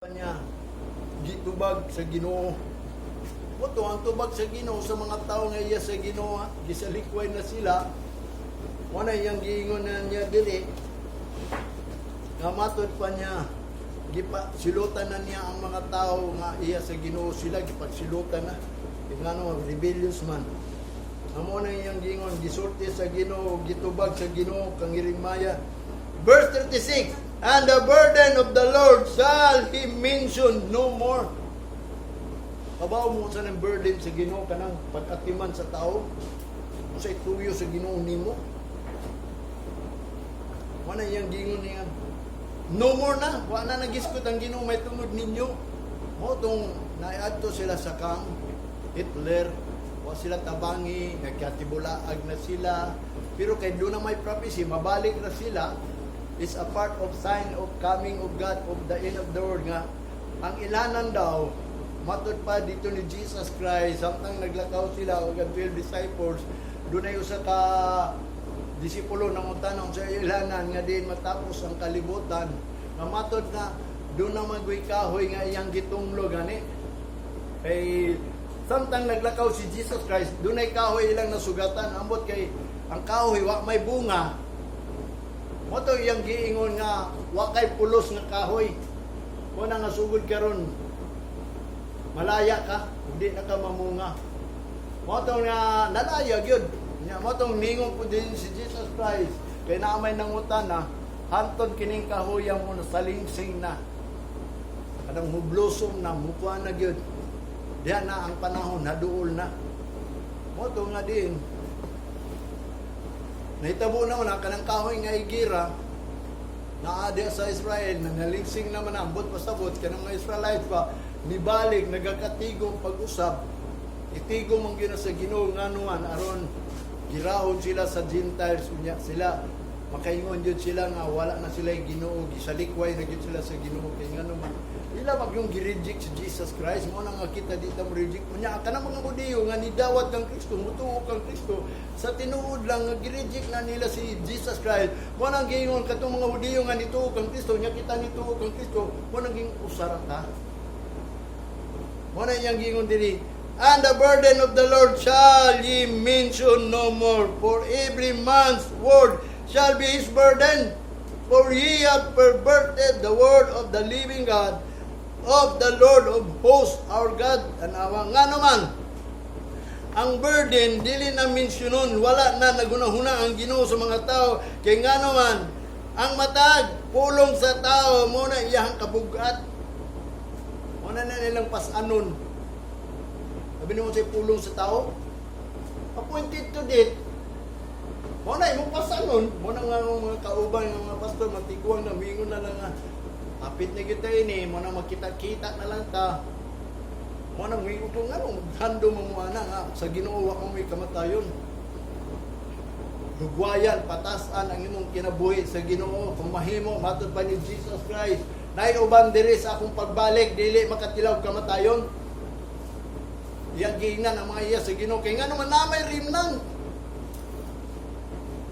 Niya gitubag sa Ginoo. Mao ang tubag sa Ginoo sa mga tao nga iya sa Ginoo, gisalikway na sila. Mao na iyang giingon na niya diri nga matod pa niya gipa silutan na niya ang mga tao nga iya sa Ginoo, sila gipagsilutan na kay ngano rebellious man. Amo na iyang giingon, gisulti sa Ginoo, gitubag sa Ginoo kang Jeremiah. Verse 36, "And the burden of the Lord shall he mention no more." Kabaw mo sa ng burden sa Ginoo, kanang pag-atiman sa tao, unsay tuyo sa Ginoo nimo. Wala iyang giingon niya. No more na, wa na nagisgot ang Ginoo may tungod ninyo. Mao tong naadto sila sa kang Hitler, wa sila tabangi, nagkatibulaag na sila. Pero kay doon na may prophecy, mabalik na sila, is a part of sign of coming of God, of the end of the world nga. Ang ilanan daw, matod pa dito ni Jesus Christ, samtang naglakaw sila og ang 12 disciples, doon ay usa ka disipulo nangutana sa ilanan nga diin matapos ang kalibutan. Nga matod nga doon na magway kahoy nga iyang gitunglo gani. Kay samtang naglakaw si Jesus Christ, doon ay kahoy ilang nasugatan. Ambot kay ang kahoy wa may bunga. Mao to iyang giingon nga wa kay pulos nga kahoy. Kung na nga sugod karon, malaya ka, hindi na ka mamunga. Mao to nga nalaya gyud. Nya mao tong ningon po din si Jesus Christ kay naa may nangutana, hantod kining kahoy mo na salingsing na. Kanang hublosom na, mukuha na gyud. Diha na ang panahon, haduol na. Mao to nga din nahitabo na man ang kanang kahoy nga igira naa diha sa Israel na nalingsing naman ang ambot pasabot kanang mga Israelites pa nibalik, nagakatigom pag-usab, itigom ang gyud na sa Ginoo, nganuan aron giraon sila sa Gentiles. Unya sila makaingon jud sila nga wala na sila Ginoo, gisalikway na gyud sila sa Ginoo, kay ngano man ila mag yung gi-reject si Jesus Christ. Mo na nga kita di ta mo reject. Unya kanang mga Hudiyo nga nidawat kang Kristo, mutuo kang Kristo, sa tinuod lang nga gi-reject na nila si Jesus Christ. Mo nang giingon katong mga Hudiyo nga nituo kang Kristo, nya kita nituo kang Kristo, mo nang ging usara ta. Mo na iyang giingon diri, "And the burden of the Lord shall ye mention no more, for every man's word shall be his burden. For ye have perverted the word of the living God, of the Lord of hosts, our God." Anawa nga naman, ang burden dili na mensyonon, wala na nagunahuna ang Ginoo sa mga tao kay nga naman ang matag pulong sa tao mo na iyang kabugat, mo na na nilang pasanon. Sabi mo sa pulong sa tao, appointed to death, mo na imong pasanon. Mo na nga ang mga kauban nga mga pastor matiguang na mingon na lang nga apit na kita ini, mo na magkita-kita na lang ta. Mo na mingon ko nga no, maghando mo mo ana nga sa Ginoo wa mo may kamatayon. Lugwayan, patasan ang imong kinabuhi sa Ginoo kung mahimo. Matod pa ni Jesus Christ, naay uban diri sa akong pagbalik dili makatilaw kamatayon. Iyang giingnan ang mga iya sa Ginoo kay ngano man na may remnant.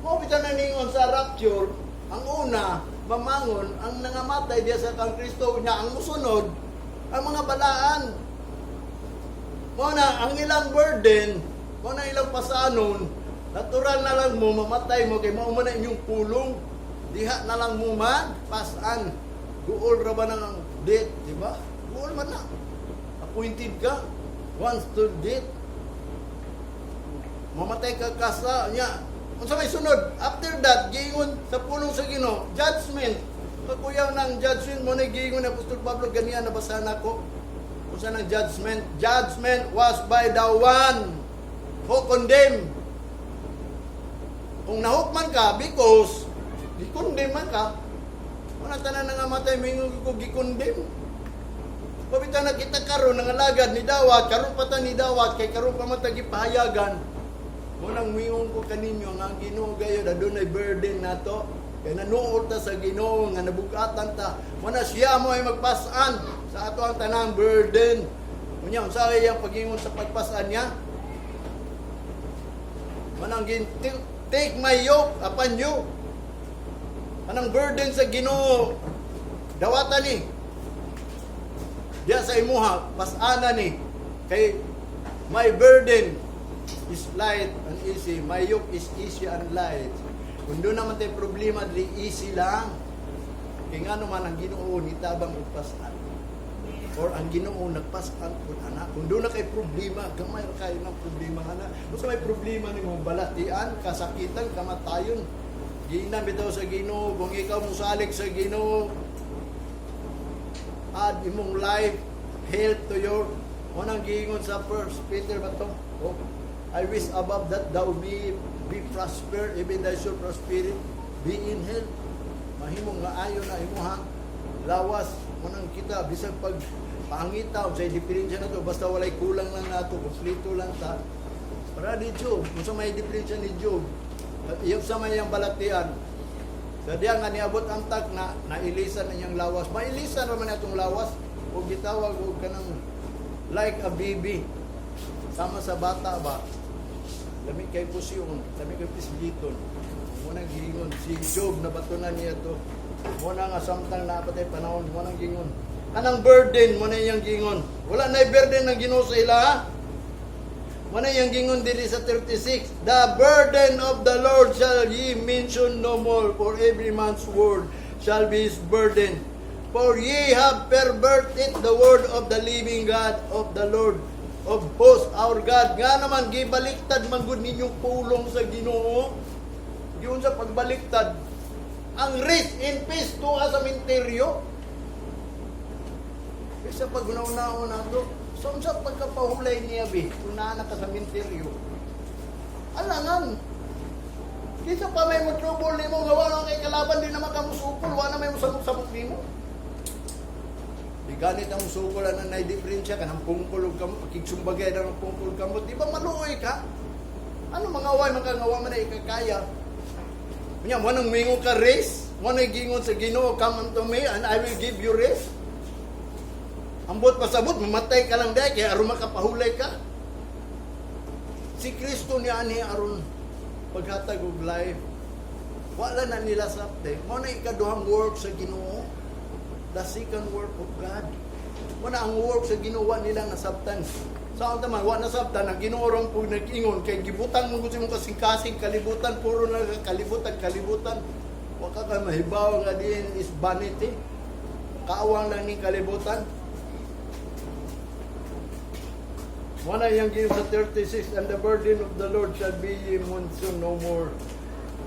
Mo bitaw na ningon sa rapture, ang una mamangon ang nangamatay diya sa kang Kristo, nya ang musunod ang mga balaan. Mo na ang ilang burden, mo na ilang pasanon, natural na lang mo mamatay mo kay mao man na inyong pulong. Diha na lang mo man pasan. Guol ra ba nang death, di ba? Guol man na. Appointed ka once to death. Mamatay ka kasa nya. Unsa may sunod? After that, giingon sa pulong sa Ginoo, judgment. Kakuyaw ng judgment mo na giingon ni Apostol Pablo ganiya, nabasa nako. Unsa nang judgment? Judgment was by the one who condemned. Kung nahukman ka because gi-condemn man ka, wala tanan nga matay mingon ko gi-condemn. Pabita na kita karon nangalagad ni dawat, karon pa ta ni dawat kay karon pa man ta gipahayagan. Munang mingon ko kaninyo nga ang Ginoo gayod adunay burden nato. Kay nanuot ta sa Ginoo nga nabugatan ta. Muna siya mo ay magpasan sa ato ang tanang burden. Unya unsa ay ang pag-ingon sa pagpasan niya? Manang gin "Take my yoke upon you." Anang burden sa Ginoo dawatan ni. Diya sa imuha, pas-ana ni kay my burden is light and easy, my yoke is easy and light. Kung duna man tay problema dili, easy lang. Kay ngano man, ang Ginoo nitabang og pas-an. Or ang Ginoo nagpas-an pud ana. Kung duna kay problema, gamay ra kayo ng problema ana. Kung sa may problema nimo, balatian, kasakitan, kamatayon. Giingnan bitaw sa Ginoo, kung ikaw mosalig sa Ginoo, add imong life, health to your, unang giingon sa First Peter ba to? Oh, "I wish above that thou be prosper, even thy soul prosper, be in health." Mahimong nga ayo na imuhang lawas. Munang kita, bisan pag pangita, sa diferensya na to, basta walay kulang lang nato, kompleto lang ta. Para ni Job, kung sa may diferensya ni Job, iyong sa may iyang balatian, sa diya nga niabot ang tak na nailisan na niyang lawas. Mailisan naman atong lawas o gitawag og kanang like a baby. Sama sa bata ba? Lami kay pusyon, lami kay pisgiton. Mao nang giingon si Job, nabatunan niya to. Mao na nga samtang naa pa tay panahon, mao nang giingon. Kanang burden mao na iyang giingon. Wala na burden ng Ginoo sa ila, ha? Mao na iyang gingon diri sa 36, "The burden of the Lord shall ye mention no more, for every man's word shall be his burden. For ye have perverted the word of the living God, of the Lord of hosts, our God." Nga naman, gibaliktad man gud ninyong pulong sa Ginoo. Yun sa pagbaliktad. Ang rest in peace tuwa sa minteryo. Kaysa pag una-una nato, so unsa pagkapahulay niya bi, kung naa ka sa minteryo? Alangan. Kaysa pa may mo trouble nimo nga wala kay kalaban, di naman ka musukol, wala may musabok-sabok nimo. Di ganit ang musukol ana nay diferensya kanang pungkol og kamot, pakigsumbagay na ng pungkol kamot, di ba maluoy ka? Ano mga way man ka nga wa man na ikakaya? Nya mo nang mingon ka rest, mao na gingon sa Ginoo, "Come unto me and I will give you rest." Ambot pasabot, mamatay ka lang dahil, kaya aron makapahulay ka. Si Kristo niya ani aron paghatag og life. Wala na nila sabte. Mao na ikaduhang work sa Ginoo. The second work of God. Mao na ang work sa Ginoo, wa nila nasabtan. Sa ang taman, wa nasabtan, ang Ginoo rong pug nag-ingon, kay gibutang mo gusto mong kasing-kasing, kalibutan, puro na kalibutan, kalibutan. Wa ka ka mahibaw nga diin is vanity. Kaawang lang ning kalibutan. Mao na iyang giingon sa 36, "And the burden of the Lord shall be ye mention no more."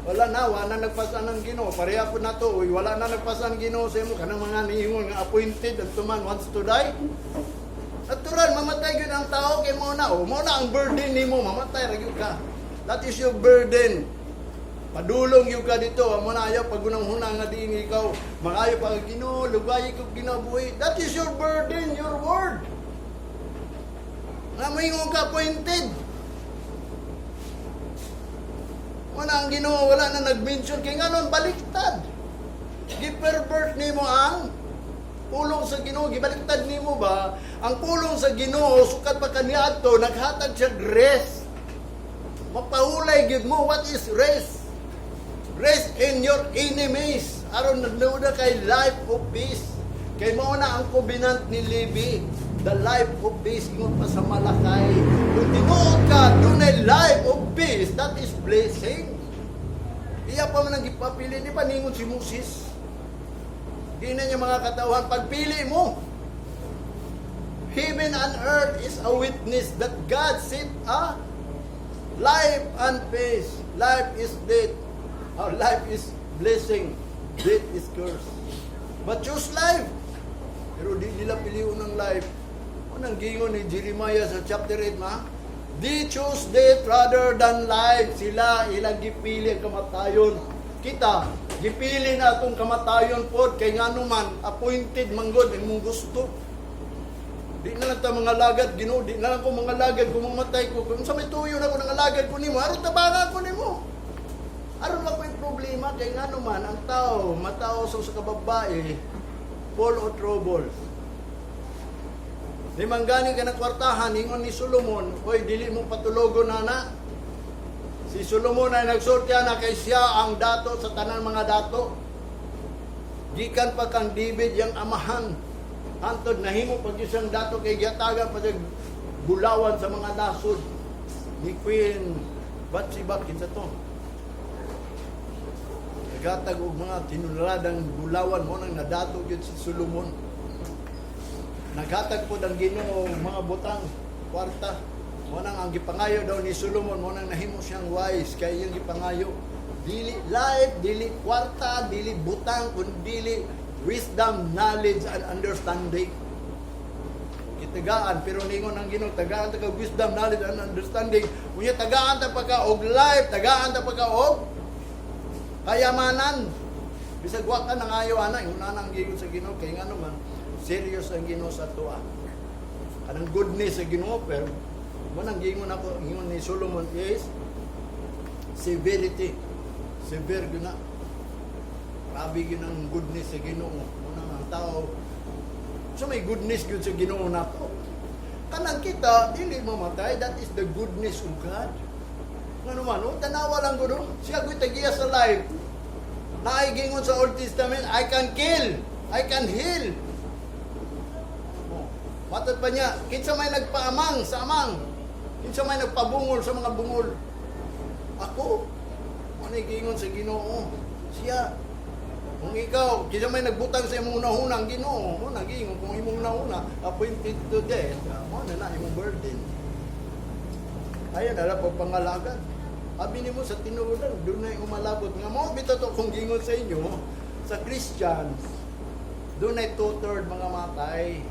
Wala na, wala na nagpasan ang Ginoo. Pareha po na to, uy, wala na nagpasan ang Ginoo sa imo. Kanang mga niingon nga appointed and to man wants to die. Natural, mamatay gyud ang tao kay mao na. O, mao na ang burden nimo, mamatay ra gyud ka. That is your burden. Padulong gyud ka dito, amo na ayaw pagunang-hunang nga diin ikaw. Mangayo pa, "Ginoo, lugay ko kinabuhi." That is your burden, your word. Nga moingon ka appointed. Wala ang Ginoo, wala na nag-mention kay nganon baliktad. Gipervert nimo ang pulong sa Ginoo, gibaliktad nimo ba? Ang pulong sa Ginoo sukad pa kaniadto naghatag siya rest. Mapahulay gyud mo. What is rest? Rest in your enemies. Aron nagnuda kay life of peace. Kay mao na ang covenant ni Levi. The life of peace ingon pa sa Malakay. Kung tinuod ka, dunay life of peace, that is blessing. Iya pa man ang gipapili, di ba ningon si Moses? Di na niya mga katauhan, pagpili mo. Heaven and earth is a witness that God set a life and peace. Life is death. Our life is blessing. Death is curse. But choose life. Pero di nila piliun ng life. Anong gingon ni Jeremiah sa chapter 8, ma? They choose death rather than life. Sila, ilang gipili ang kamatayon. Kita, gipili na atong kamatayon pod kay ngano man, appointed manggod imong gusto. Di na lang ta mga lagad, Ginoo, di na lang ko mga lagad kung mamatay ko. Kung sa may tuyo na ko nangalagad ko nimo, aron tabangan ko nimo. Aron wa ko'y problema kay ngano man ang tao, matao sa kababae, full of trouble. Di man gani ka ng kwartahan, ingon ni Solomon, "Oy, dili mo patulogon na." Si Solomon ay nagsulti na kay siya ang dato sa tanan mga dato. Gikan pa kang David yang amahan. Hantod nahimo pag isang dato kay gihatagan pa siya bulawan sa mga nasod ni Queen Bathsheba. Kinsa to? Naghatag og mga tinuladang bulawan mo nang nadato gyud si Solomon. Naghatag pod ang Ginoo og mga butang, kwarta. Mo nang ang gipangayo daw ni Solomon, mo nang nahimo siyang wise kay iyang gipangayo. Dili life, dili kwarta, dili butang, kun dili wisdom, knowledge and understanding. Gitagaan, pero ningon ang Ginoo, tagaan ta ka wisdom, knowledge and understanding. Unya tagaan ta pa ka og life, tagaan ta pa ka og kayamanan. Bisag wa ka nangayo ana, inguna ang gigon sa Ginoo kay ngano man serious ang Ginoo sa atoa. Kanang goodness sa Ginoo, pero mo nang gingon ako, ingon ni Solomon is severity. Severe gyud na. Grabe gyud ang goodness sa Ginoo. Mo nang ang tao. So may goodness gyud sa Ginoo nato. Kanang kita dili mamatay, that is the goodness of God. Ngano man, oh, tanawa lang gud, oh. Siya gyud tagiya sa life. Naay gingon sa Old Testament, "I can kill, I can heal." Oh. Matod pa niya, kinsa may nagpaamang sa amang, kinsa may nagpabungol sa mga bungol. Ako, ano gingon sa Ginoo? Siya. Kung ikaw, kinsa may nagbutang sa imong hunahuna, ang Ginoo, mo nagingon kung imong hunahuna appointed to death, mo na na imong burden. Ayan, ala pagpangalagad. Abi nimo sa tinuodan, dunay umalabot nga mo bitaw to kung gingon sa inyo sa Christians, dunay two-third mga matay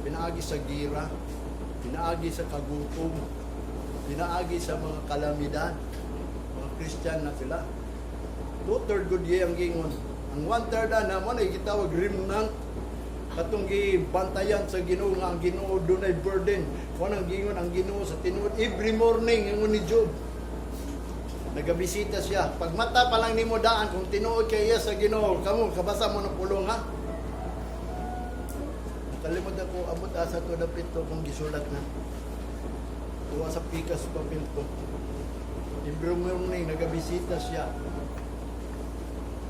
pinaagi sa gira, pinaagi sa kagutom, pinaagi sa mga kalamidad. Mga Christian na sila. Two-third good ang gingon. Ang one-third na mo na gitawag remnant, katong gibantayan sa Ginoo nga ang Ginoo dunay burden. Mo nang gingon ang Ginoo sa tinuod every morning, ingon ni Job. Nagabisita siya. Pag mata pa lang nimo daan kung tinuod kay iya sa Ginoo, kamo kabasa mo ng pulong, ha. Nakalimot ako abot asa to dapit to kung gisulat na. Tuwa sa pikas papel to. Every morning nagabisita siya.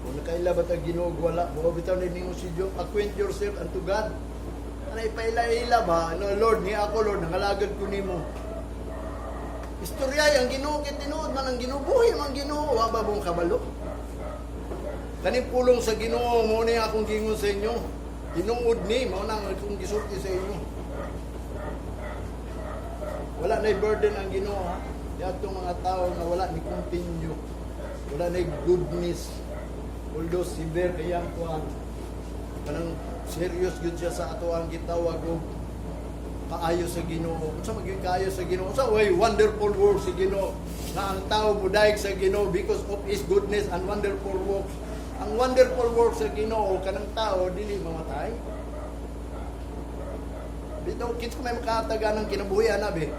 Kung nakaila ba tag Ginoo, wala, mo bitaw ni ningon si Job, "Acquaint yourself unto God." Ana ipaila-ila ba? Ano, Lord, ni ako, Lord, nangalagad ko nimo. Istorya ang Ginoo kay tinuod man ang Ginoo, buhi man Ginoo, wa ba mong kabalo? Kaning pulong sa Ginoo mo ni akong gingon sa inyo. Tinuod ni mao nang akong gisulti sa inyo. Wala na burden ang Ginoo, ha. Yatong mga tao nga wala ni continue. Wala na goodness. Although severe kayang kuan. Kanang serious gyud siya sa ato ang gitawag og kaayo sa Ginoo. Unsa man gyud kaayo sa Ginoo? Unsa way wonderful works sa Ginoo? Nga ang tao mudayeg sa Ginoo because of His goodness and wonderful works. Ang wonderful works sa Ginoo kanang tao dili mamatay. Bitaw kinsa may makataga ng kinabuhi ana be?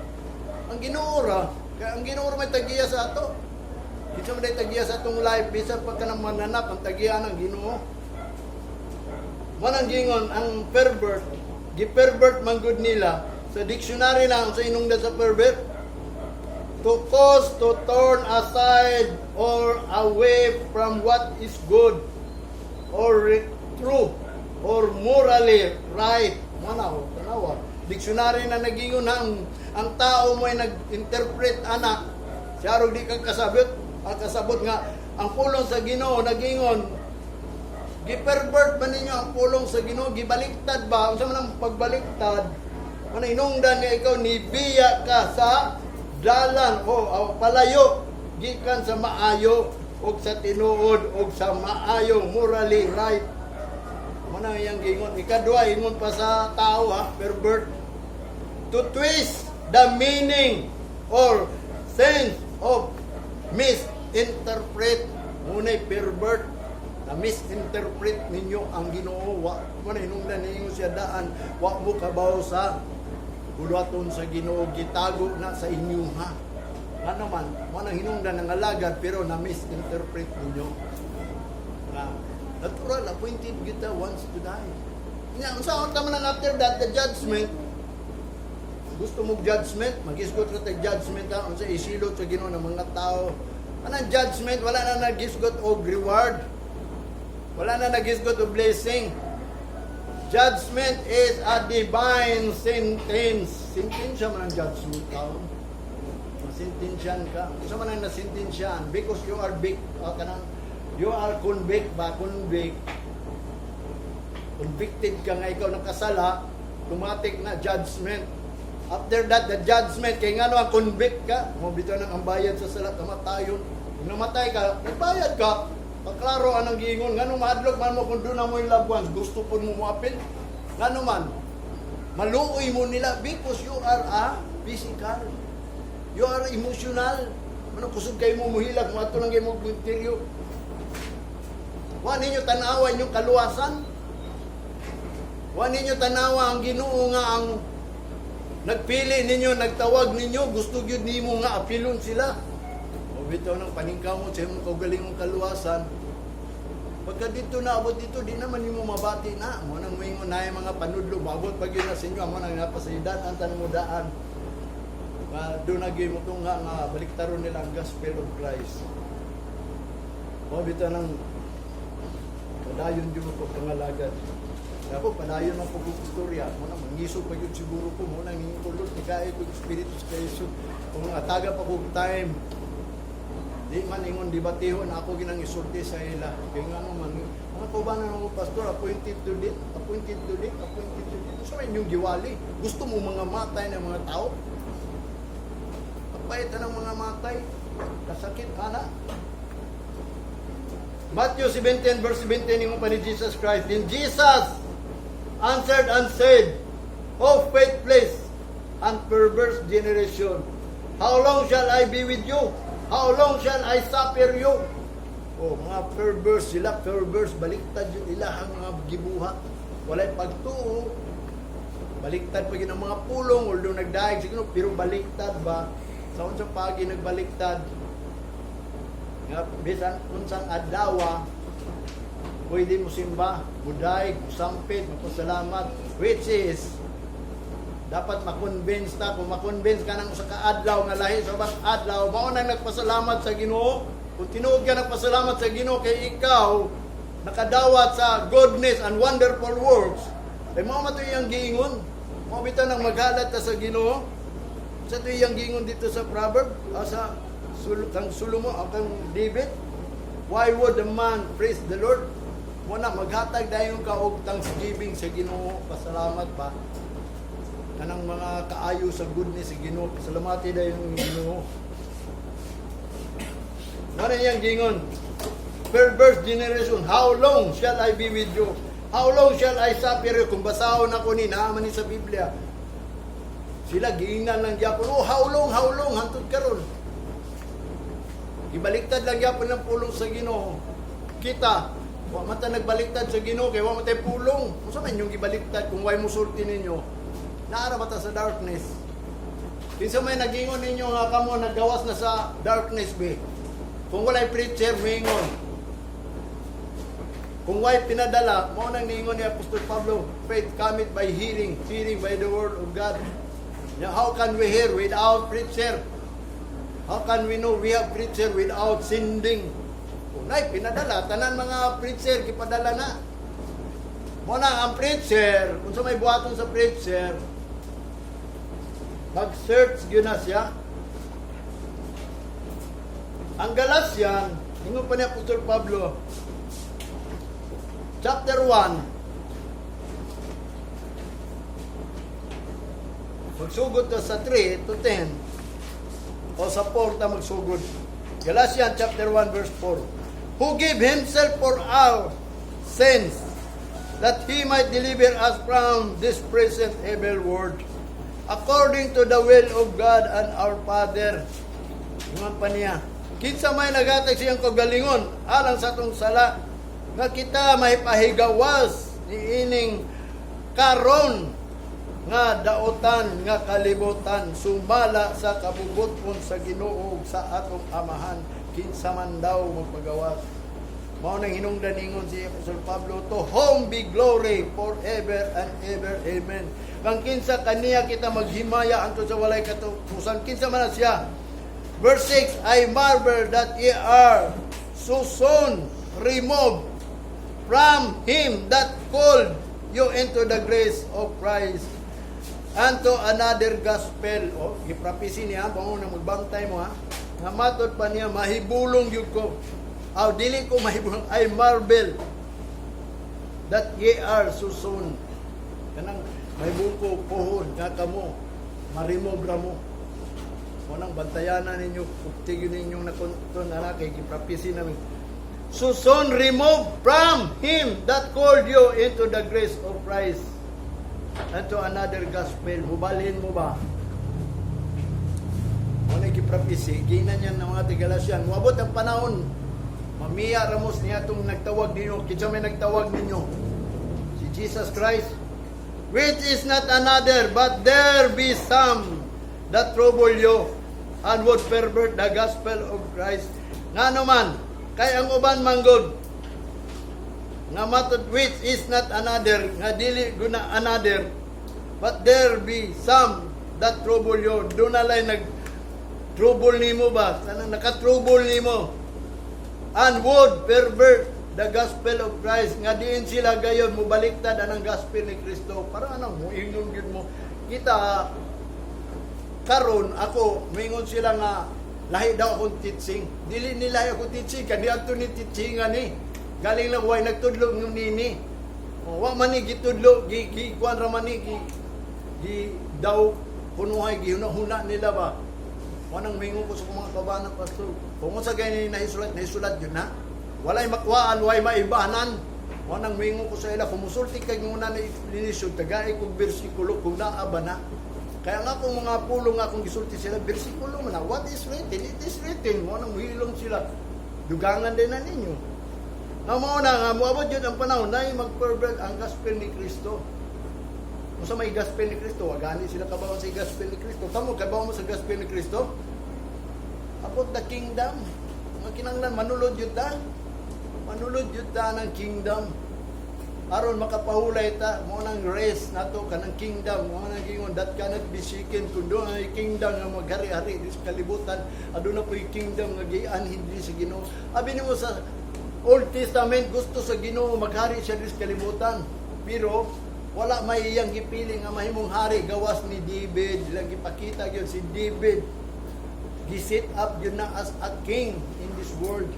Ang Ginoo ra, kaya ang Ginoo ra may tagiya sa ato. Kinsa man day tagiya sa atong life bisan pa kanang mananap ang tagiya ng Ginoo. Manang gingon ang pervert, gi-pervert man gud nila sa dictionary lang sa inungdan sa pervert. To cause to turn aside or away from what is good or true or morally right. Manaw, tanawa. Dictionary na nagingon ang tao mo ay nag-interpret ana. Siya di ka kasabot, ang kasabot nga ang pulong sa Ginoo nagingon. Gipervert ba ninyo ang pulong sa Ginoo? Gibaliktad ba? Unsa man ang pagbaliktad? Mana inungdan nga ikaw nibiya ka sa dalan o palayo gikan sa maayo og sa tinuod og sa maayo, morally right. Muna iyang gingon. Ikadua, ingon pa sa tao ha, pervert. To twist the meaning or sense of misinterpret. Muna'y pervert na misinterpret ninyo ang Ginoo. Wa mo na hinungdan ninyo siya daan, wa mo kabaw sa buluhaton sa Ginoo, gitago na sa inyo ha. Ano man, mo nang hinungdan ng alagad pero na misinterpret ninyo. Na natural appointed kita once to die. Nya unsa ta man ang after that, the judgment. Gusto mo judgment, magisgot ra tag judgment ha, unsa isilot sa Ginoo ng mga tao. Anang judgment, wala na nagisgot og reward. Wala na nagisgot og blessing. Judgment is a divine sentence. Sentensya man ang judgment taon. Masentensyan ka. Unsa man ang nasentensyan? Because you are big, kanang, you are convict ba? Convict. Convicted ka nga ikaw nakasala, automatic na judgment. After that, the judgment, kay ngano ang convict ka, mo bitaw nang ang bayad sa sala, kamatayon. Kung namatay ka, nagbayad ka. Paklaro anang giingon, ngano mahadlok man mo kung doon na mo yung loved ones, gusto po mo moapil? Ngano man, maluoy mo nila because you are a physical. You are emotional. Mano kusog kayo mo muhilak, mo ato lang kayo mo interior. Wa ninyo tanawa inyong kaluwasan. Wa ninyo tanawa ang Ginoo nga ang nagpili ninyo, nagtawag ninyo, gusto gyud nimo nga apilon sila. O bitaw ng paningkaw mo sa imong kaugalingong kaluwasan. Pagka dito na abot dito, di naman nimo mabati na. Mo nang moingon na yung mga panudlo, maabot pag yun na sa inyo, amo nang napasaydan ang tanong mo daan. Nga doon na gyud mo nga nga baliktaron nila ang gospel of Christ. Mo bitaw ng padayon gyud mo pangalagad. Ako, padayon ang pagkukustorya. Mo na, mangiso pa yun siguro ko. Mo na, ngingin ko, Lord, ikaay ko yung Espiritu sa Yesu. Kung ataga pa kong time, di man ingon debatihon ako ginang isulti sa ila. Kaya nga naman, mga kaubanan mo, pastor, appointed to death, appointed to death, appointed to death. So, inyong giwali. Gusto mo mga matay ng mga tao? Pagpahit na ng mga matay, kasakit, ana. Matthew 17 verse 17 yung pa ni Jesus Christ. Then Jesus answered and said, "O faithless and perverse generation, how long shall I be with you? How long shall I suffer you?" Oh, mga perverse sila, perverse, baliktad yung ilahang mga gibuhat. Walay pagtuo, baliktad pa gyud ang mga pulong, although nagdaig siguro, pero baliktad ba? Sa unsang pagi nagbaliktad, nga bisan unsang adlaw pwede mo simba, mudaig, musampit, magpasalamat, which is dapat ma-convince ta. Kung ma-convince ka ng usa ka adlaw nga lahi sa ubang adlaw, mao nang nagpasalamat sa Ginoo. Kung tinuod ka nagpasalamat sa Ginoo kay ikaw nakadawat sa goodness and wonderful works, ay mao man to iyang giingon. Mao bitaw nang maghalat ka sa Ginoo. Sa to iyang giingon dito sa proverb, sa sul kang Solomon, kang David, "Why would a man praise the Lord?" Mo na maghatag dayon ka og thanksgiving sa Ginoo, pasalamat ba kanang mga kaayo sa goodness sa Ginoo, pasalamati dayon ang Ginoo. Mao na iyang giingon, "Perverse generation, how long shall I be with you? How long shall I suffer you?" Kung basahon ako ni, naaman ni sa Biblia. Sila, giingnan lang gyapon, "Oh, how long, hantod karon." Gibaliktad lang gyapon ng pulong sa Ginoo. Kita, wa man ta nagbaliktad sa Ginoo kay wa man tay pulong. Unsa man yung gibaliktad kung way musulti ninyo? Naara ba ta sa darkness? Kinsa may nagingon ninyo nga kamo naggawas na sa darkness be? Kung walay preacher moingon. Kung way pinadala, mao nang niingon ni Apostol Pablo, "Faith cometh by hearing, hearing by the word of God." Now, how can we hear without preacher? How can we know we have preacher without sending? Unay, pinadala, tanan mga preacher, gipadala na. Mo na ang preacher, kung sa may buhaton sa preacher, mag-search gyud na siya. Ang Galatian, ingon pa ni Apostol Pablo, chapter 1, magsugod ta sa 3 to 10, o sa 4 ta magsugod. Galatians chapter 1 verse 4. "Who gave himself for our sins, that he might deliver us from this present evil world, according to the will of God and our Father." Ingon pa niya, kinsa may naghatag siyang kagalingon alang sa atong sala, nga kita may pahigawas niining karon nga daotan nga kalibutan sumala sa kabubuton sa Ginoo ug sa atong Amahan, kinsa man daw magpagawas. Mao nang hinungdan ingon si Apostol Pablo, "To whom be glory forever and ever. Amen." Kang kinsa kaniya kita maghimaya hangtod sa walay katapusan. Kinsa man na siya? Verse 6, "I marvel that ye are so soon removed from him that called you into the grace of Christ unto another gospel. Oh, giprapisi niya, bango na magbantay mo ha. Nga matod pa niya, mahibulong gyud ko. Aw, dili ko mahibulong, I marvel that ye are so soon. Kanang mahibulong ko pohon nga kamo, ma-remove ra mo. Unang bantayanan ninyo, tigyon ninyong nakunton na kay giprapisi namin. So soon remove from him that called you into the grace of Christ unto another gospel. Mubalhin mo ba? Muna giprapisi, ginan niya ng mga Tigalasian. Muabot ang panahon, mamiya ramos niya itong nagtawag ninyo. Kinsa may nagtawag ninyo? Si Jesus Christ. Which is not another, but there be some that trouble you and would pervert the gospel of Christ. Ngano man, kay ang uban manggod, nga matod which is not another, nga dili guna another, but there be some that trouble you. Doon na lang nag trouble nimo ba? Kanang naka-trouble nimo and would pervert the gospel of Christ, nga diin sila gayon mobaliktad anang gospel ni Kristo. Para anong moingon gyud mo kita karon ako, moingon sila nga lahi daw akong teaching. Dili nila akong teaching kani adto ni teachingan ni galing lang way nagtudlo ng nini. O, wa man ni gitudlo, gi gi kuan ra man ni gi, gi daw kunuhay gihuna-huna nila ba. Wanang mingon ko sa mga kabana, pastor. Kung sa gani nahisulat, nahisulat yun na. Walay makuhaan, walay maibanan. Wanang mingon ko sa ila, kung musulti kay nguna na explanation, tagay kong bersikulo, kung naa ba na. Kaya nga kung mga pulong nga akong gisulti sila, bersikulo man na. What is written? It is written. Mo nang hilong sila. Dugangan din na ninyo. Nga mao na nga, muabot yun ang panahon na mag-pervert ang gospel ni Kristo. Kung sa may gospel ni Kristo, wa gani sila kabaw sa gospel ni Kristo. Kamo, kabaw mo sa gospel ni Kristo? About the kingdom. Mga kinanglan, manulod yun ta. Manulod yun ta ng kingdom. Aron makapahulay ta, mo nang race nato kanang kingdom, mo nang gingon that cannot be shaken. Kun doon ay kingdom nga maghari-hari di sa kalibutan, aduna po'y kingdom nga gianhin di sa Ginoo. Abi nimo sa Old Testament, gusto sa Ginoo maghari siya di sa kalibutan. Pero wala may iyang gipili nga mahimong hari gawas ni David. Ilang gipakita gyud si David. Gi-set up yun na as a king in this world.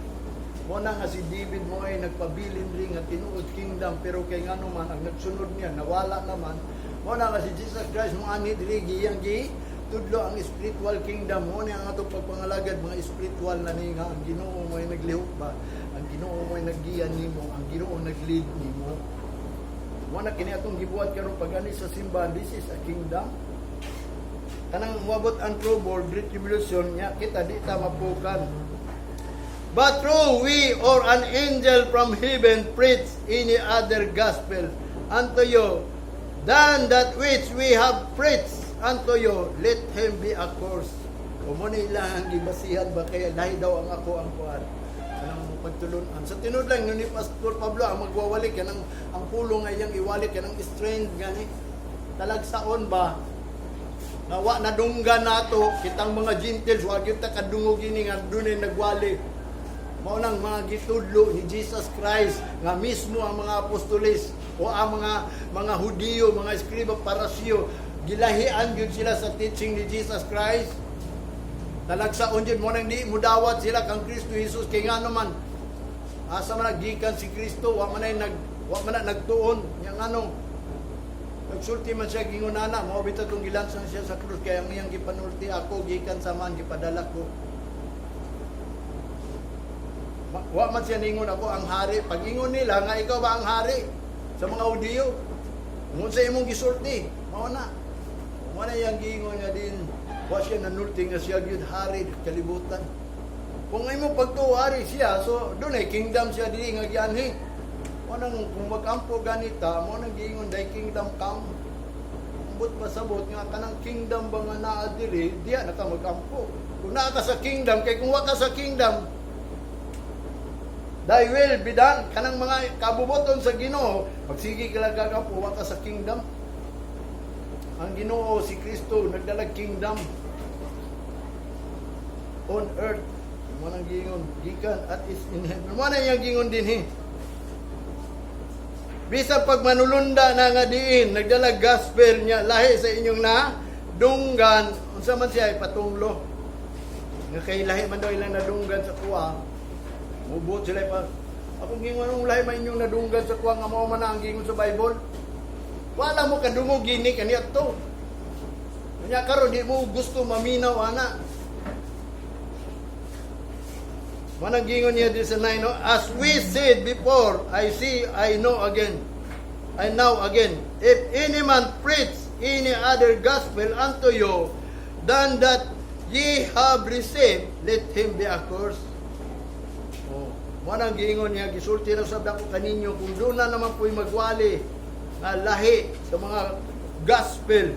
Mo na nga si David mo ay nagpabilin rin nga tinuod kingdom, pero kay ngano man ang nagsunod niya nawala naman. Mo na nga si Jesus Christ mo ani diri giyang gi tudlo ang spiritual kingdom. Mo ni ang atong pagpangalagad, mga spiritual na ni nga ang Ginoo mo ay naglihok ba, ang Ginoo mo ay naggiya nimo, ang Ginoo nag-lead nimo. Mo na kini atong gibuhat karon pag ani sa simbahan. This is a kingdom. Kanang moabot ang trouble, great tribulation nya, kita di ta mapukan. But though we or an angel from heaven preach any other gospel unto you than that which we have preached unto you, let him be accursed. O mo na ilang gibasihan ba, kaya lahi daw ang ako ang kuan. Kanang pagtulunan. Sa tinud lang ni Pastor Pablo ang magwawali kanang ang pulong nga iyang iwali kanang strange gani. Talagsaon ba nga wa nadunggan nato kitang mga Gentiles, wa gyud ta kadungog ini nga dunay nagwali. Mao nang mga gitudlo ni Jesus Christ nga mismo ang mga apostoles o ang mga Hudiyo, mga eskriba, Parasiyo, gilahian gyud sila sa teaching ni Jesus Christ. Talagsaon jud mo nang di mudawat sila kang Kristo Jesus kay ngano man asa man gikan si Kristo, wa man na nagtuon nya. Ngano nagsulti man siya gingunana, mao bitaw tong gilansan siya sa krus, kaya ang iyang gipanulti, "Ako gikan sa man, gipadala ko." Wa man siya ningon, "Ako ang hari." Pag ingon nila nga, "Ikaw ba ang hari sa mga Hudiyo? Ngun sa imong gisulti," mao na. Mao na iyang giingon nga din wa siya nanulti nga siya gyud hari kalibutan. Kung imong pagtuo hari siya, so dunay kingdom siya dili nga gianhi. Mo nang kung magampo ganita, mo nang giingon, "Thy kingdom come." Ambot pasabot nga kanang kingdom ba nga naa diri, diya na ka magampo. Kung naa ka sa kingdom, kay kung wa ka sa kingdom, "Thy will be done." Kanang mga kabuboton sa Ginoo, magsige ka lang gagampo, wa ka sa kingdom. Ang Ginoo si Kristo nagdalag kingdom on earth. Mo nang giingon gikan at is in heaven. Mo na iyang giingon dinhi. Bisan pag manulunda na nga diin, nagdala gospel niya, lahi sa inyong na dunggan, unsa man siya ipatunglo. Nga kay lahi man daw ilang nadunggan sa kuha, mubuot sila pa. Akong gingon, anong lahi man inyong nadunggan sa kuha nga mao man na ang gingon sa Bible? Wala mo kadungog gini kaniya to. Kanya karon di mo gusto maminaw ana. Manang gingon niya di sa 9, no? "As we said before, I say I know again, I now again, if any man preach any other gospel unto you than that ye have received, let him be accursed." Oh, manang giingon niya, gisulti na sab nako kaninyo, kung doon na naman po'y magwali nga lahi sa mga gospel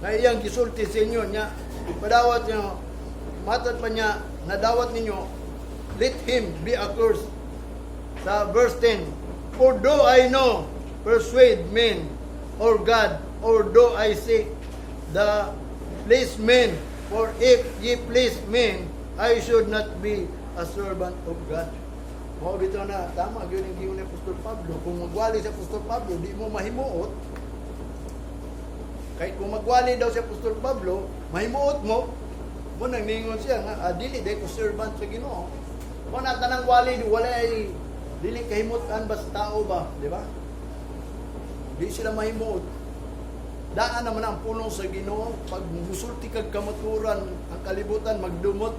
na iyang gisulti sa inyo niya, ipadawat niyo, matod pa niya, nadawat ninyo, let him be accursed. Sa verse 10, "For though I no persuade men or God, or though I seek to please men, for if ye please men, I should not be a servant of God." Mao bitaw na tama gyud ang giingon ni Apostol Pablo. Kung magwali si Apostol Pablo, di mo mahimuot. Kahit kung magwali daw si Apostol Pablo, mahimuot mo. Mo nang ningon siya nga dili day ko servant sa Ginoo. Mo na tanang wali di wala ay dili kahimutan ba sa tao ba, di ba? Di sila mahimuot. Daan naman ang pulong sa Ginoo. Pag musulti kag kamaturan, ang kalibutan magdumot.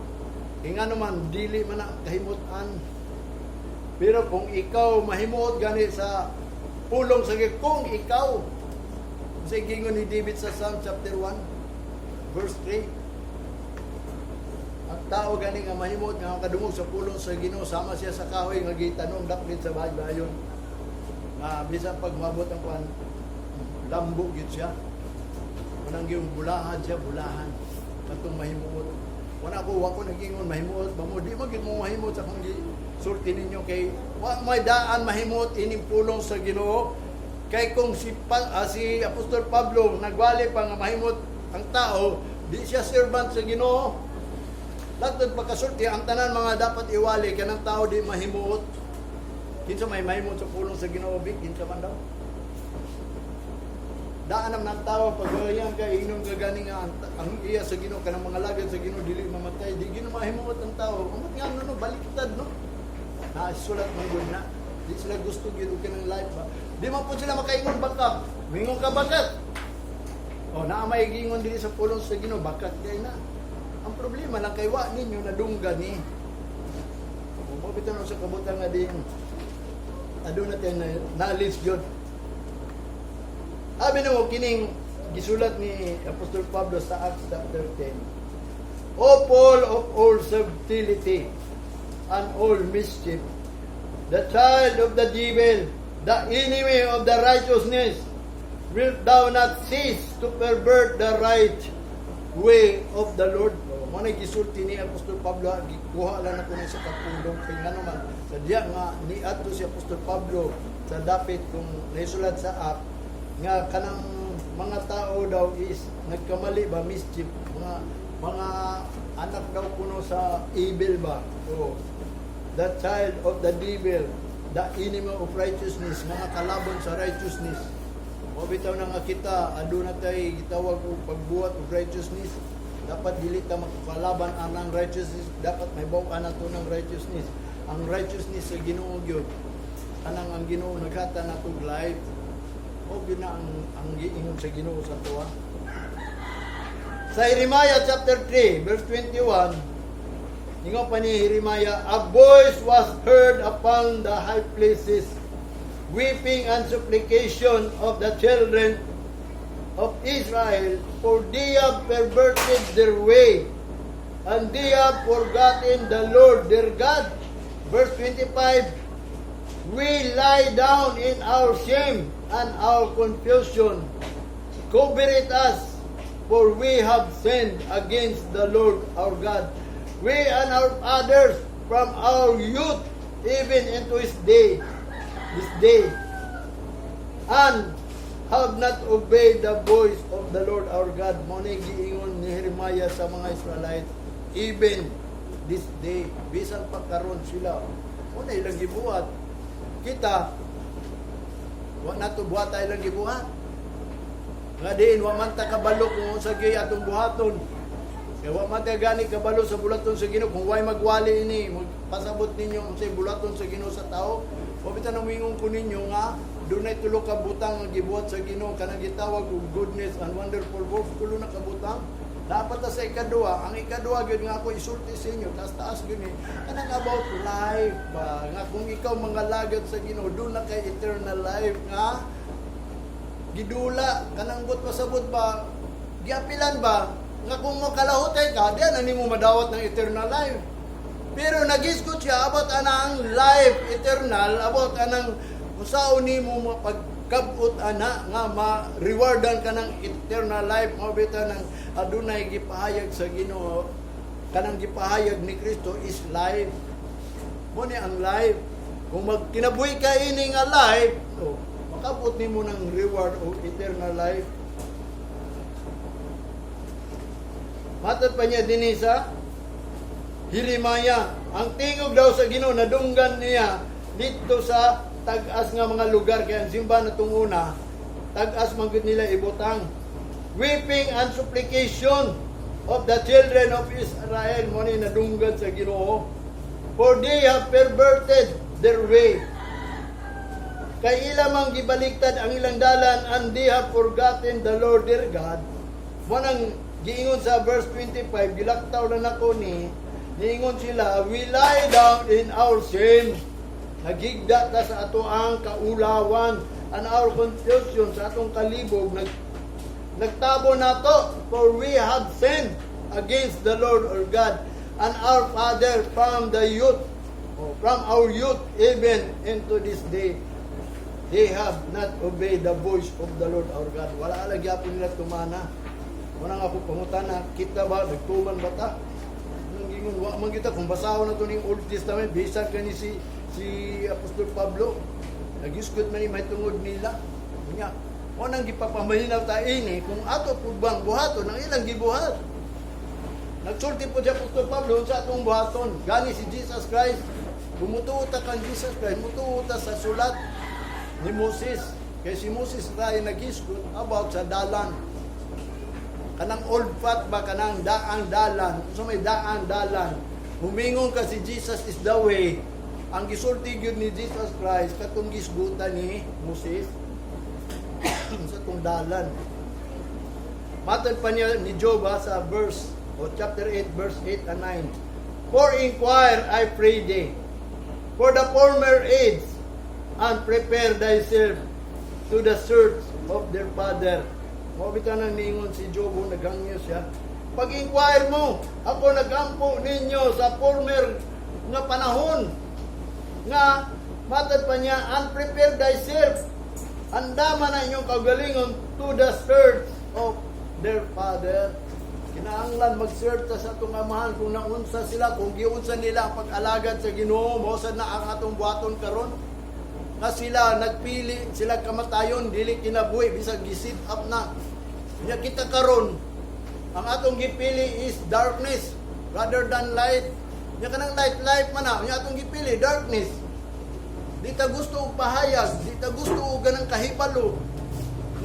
Kaya nga naman dili man ang kahimutan. Pero kung ikaw mahimuot gani sa pulong sa Ginoo, kung ikaw sa gingon ni David sa Psalm chapter 1 verse 3, ang tao gani nga mahimuot nga makadungog sa pulong sa Ginoo, sama siya sa kahoy nga gitanom dakpit sa baybayon nga bisan pag mabot ang kuan, lambo gyud siya. Unang yung bulahan siya, bulahan katong mahimuot. Wala ko, wa ko nagingon mahimuot ba mo. Di mo gyud mo mahimuot sa akong sulti ninyo kay wa may daan mahimuot ining pulong sa Ginoo. Kay kung si Apostol Pablo nagwali pa nga mahimuot ang tao, di siya servant sa Ginoo. Latod pagkasulti, ang tanan mga dapat iwali kanang tao di mahimuot. Kinsa may mahimuot sa pulong sa Ginoo bi? Kinsa man daw? Daan naman ang tao pag yan kay ingnon ka gani nga ang iya sa Ginoo, kanang mga lagad sa Ginoo dili mamatay, di Ginoo mahimuot ang tao. Amot nga ano no, baliktad no. Nasulat man gud na. Di sila gusto gyud og kanang life ba. Di man po sila makaingon bakat. Mingon ka bakat. O naa may gingon dili sa pulong sa Ginoo, bakat kay na. Ang problema lang kay wa ninyo nadunggan ni. O mo bitaw no sa kabutang nga din aduna tayo na knowledge gyud. Abi namo kining gisulat ni Apostol Pablo sa Acts chapter 10. "O full of all subtlety and all mischief, the child of the devil, the enemy of the righteousness, wilt thou not cease to pervert the right way of the Lord?" Oh, mo na gisulti ni Apostol Pablo, gikuha lang nako ni sa kapulong kay ngano man sa diya nga niadto si Apostol Pablo sa dapit kung naisulat sa Act nga kanang mga tao daw is nagkamali ba, mischief, mga anak daw kuno sa evil ba o the child of the devil, the enemy of righteousness, mga kalabon sa righteousness. O bitaw na nga kita aduna tay gitawag og pagbuhat og righteousness. Dapat dili ta makakalaban anang righteousness, dapat may baw nato ng righteousness, ang righteousness sa Ginoo gyud. Kanang ang Ginoo naghatag nato og life o gyud na ang giingon sa Ginoo sa tuwa. Sa Jeremiah chapter 3 verse 21, ingon pa ni Jeremiah, "A voice was heard upon the high places, weeping and supplication of the children of Israel, for they have perverted their way, and they have forgotten the Lord their God." Verse 25, "We lie down in our shame and our confusion covereth us, for we have sinned against the Lord our God. We and our fathers from our youth even into this day, and have not obeyed the voice of the Lord our God." Mo ni giingon ni Jeremiah sa mga Israelite, even this day, bisan pa karon sila, mo na ilang gibuhat. Kita, Wa nato buhat ilang gibuhat. Nga diin wa man ta kabalo kung unsa gyud atong buhaton. Kay wa man ta gani kabalo sa bulaton sa Ginoo kung way magwali ini, magpasabot ninyo unsay bulaton sa Ginoo sa tao. Wa bitan nang ko ninyo nga dunay tulo ka butang nga gibuhat sa Ginoo, kanang gitawag og goodness and wonderful works, tulo na ka butang. Dapat ta sa ikaduha, ang ikaduha gyud nga ako isulti sa inyo, taas taas gyud ni kanang about life ba, nga kung ikaw mangalagad sa Ginoo, duna kay eternal life nga gidula kanang but pasabot ba, giapilan ba nga kung makalahutay ka diyan na nimo madawat ng eternal life. Pero nagisgot siya about anang life eternal, about anang usaon nimo mapagkabot ana nga ma-rewardan ka ng eternal life. Mao bitaw nang adunay gipahayag sa Ginoo, kanang gipahayag ni Kristo is life. Mao ni ang life. Kung magkinabuhi ka ini nga life, oh, makabot nimo ng reward o eternal life. Matod pa niya dinhi sa Jeremiah, ang tingog daw sa Ginoo nadunggan niya dito sa tag-as nga mga lugar, kay ang simbahan natong una, tag-as man gud nila ibutang. Weeping and supplication of the children of Israel, mao ni nadunggan sa Ginoo. For they have perverted their way. Kay ila mang gibaliktad ang ilang dalan, and they have forgotten the Lord their God. Mao nang giingon sa verse 25, gilaktaw na nako ni, niingon sila, "We lie down in our sin." Nagigda ta sa ato ang kaulawan, and our confusion, sa atong kalibog, nagtabo nato, for we have sinned against the Lord our God and our Father from the youth, or from our youth even into this day. They have not obeyed the voice of the Lord our God. Wala lagi gyapon nila tumana. Wala nga ako pangutana, kita ba, nagtuman ba ta? Nang gingon, wa man kita, kung basahon na to ning Old Testament, bisan kani si Apostol Pablo, nagisgot man ni may tungod nila. Nga, mo nang gipapamalinaw ta ini, kung ato pud bang buhaton ang ilang gibuhat. Nagsulti po si Apostol Pablo sa atong buhaton. Gani si Jesus Christ, kung mutuo ta kang Jesus Christ, mutuo ta sa sulat ni Moses. Kay si Moses ra ay nagisgot about sa dalan. Kanang old path ba, kanang daang dalan. Unsa may daang dalan? Humingon ka si Jesus is the way. Ang gisulti gyud ni Jesus Christ katong gisgutan ni Moses sa atong dalan. Matod pa niya ni Job ha, sa verse o chapter 8 verse 8 and 9. "For inquire, I pray thee, for the former age, and prepare thyself to the search of their father." Mao bitaw nang niingon si Job, oh, naghangyo siya. Pag-inquire mo, ako nagampo ninyo sa former nga panahon nga matod pa niya, "And prepare thyself." Andama na inyong kaugalingon to the search of their father. Kinahanglan mag-search ta sa atong amahan kung naunsa sila, kung giunsa nila ang pag-alagad sa Ginoo, mao sad na ang atong buhaton karon. Nga sila nagpili sila kamatayon, dili kinabuhi bisag gi-set up na. Nya kita karon, ang atong gipili is darkness rather than light. Nya kanang light, life man na, nya atong gipili darkness. Di ta gusto og pahayag, di ta gusto og ganang kahibalo.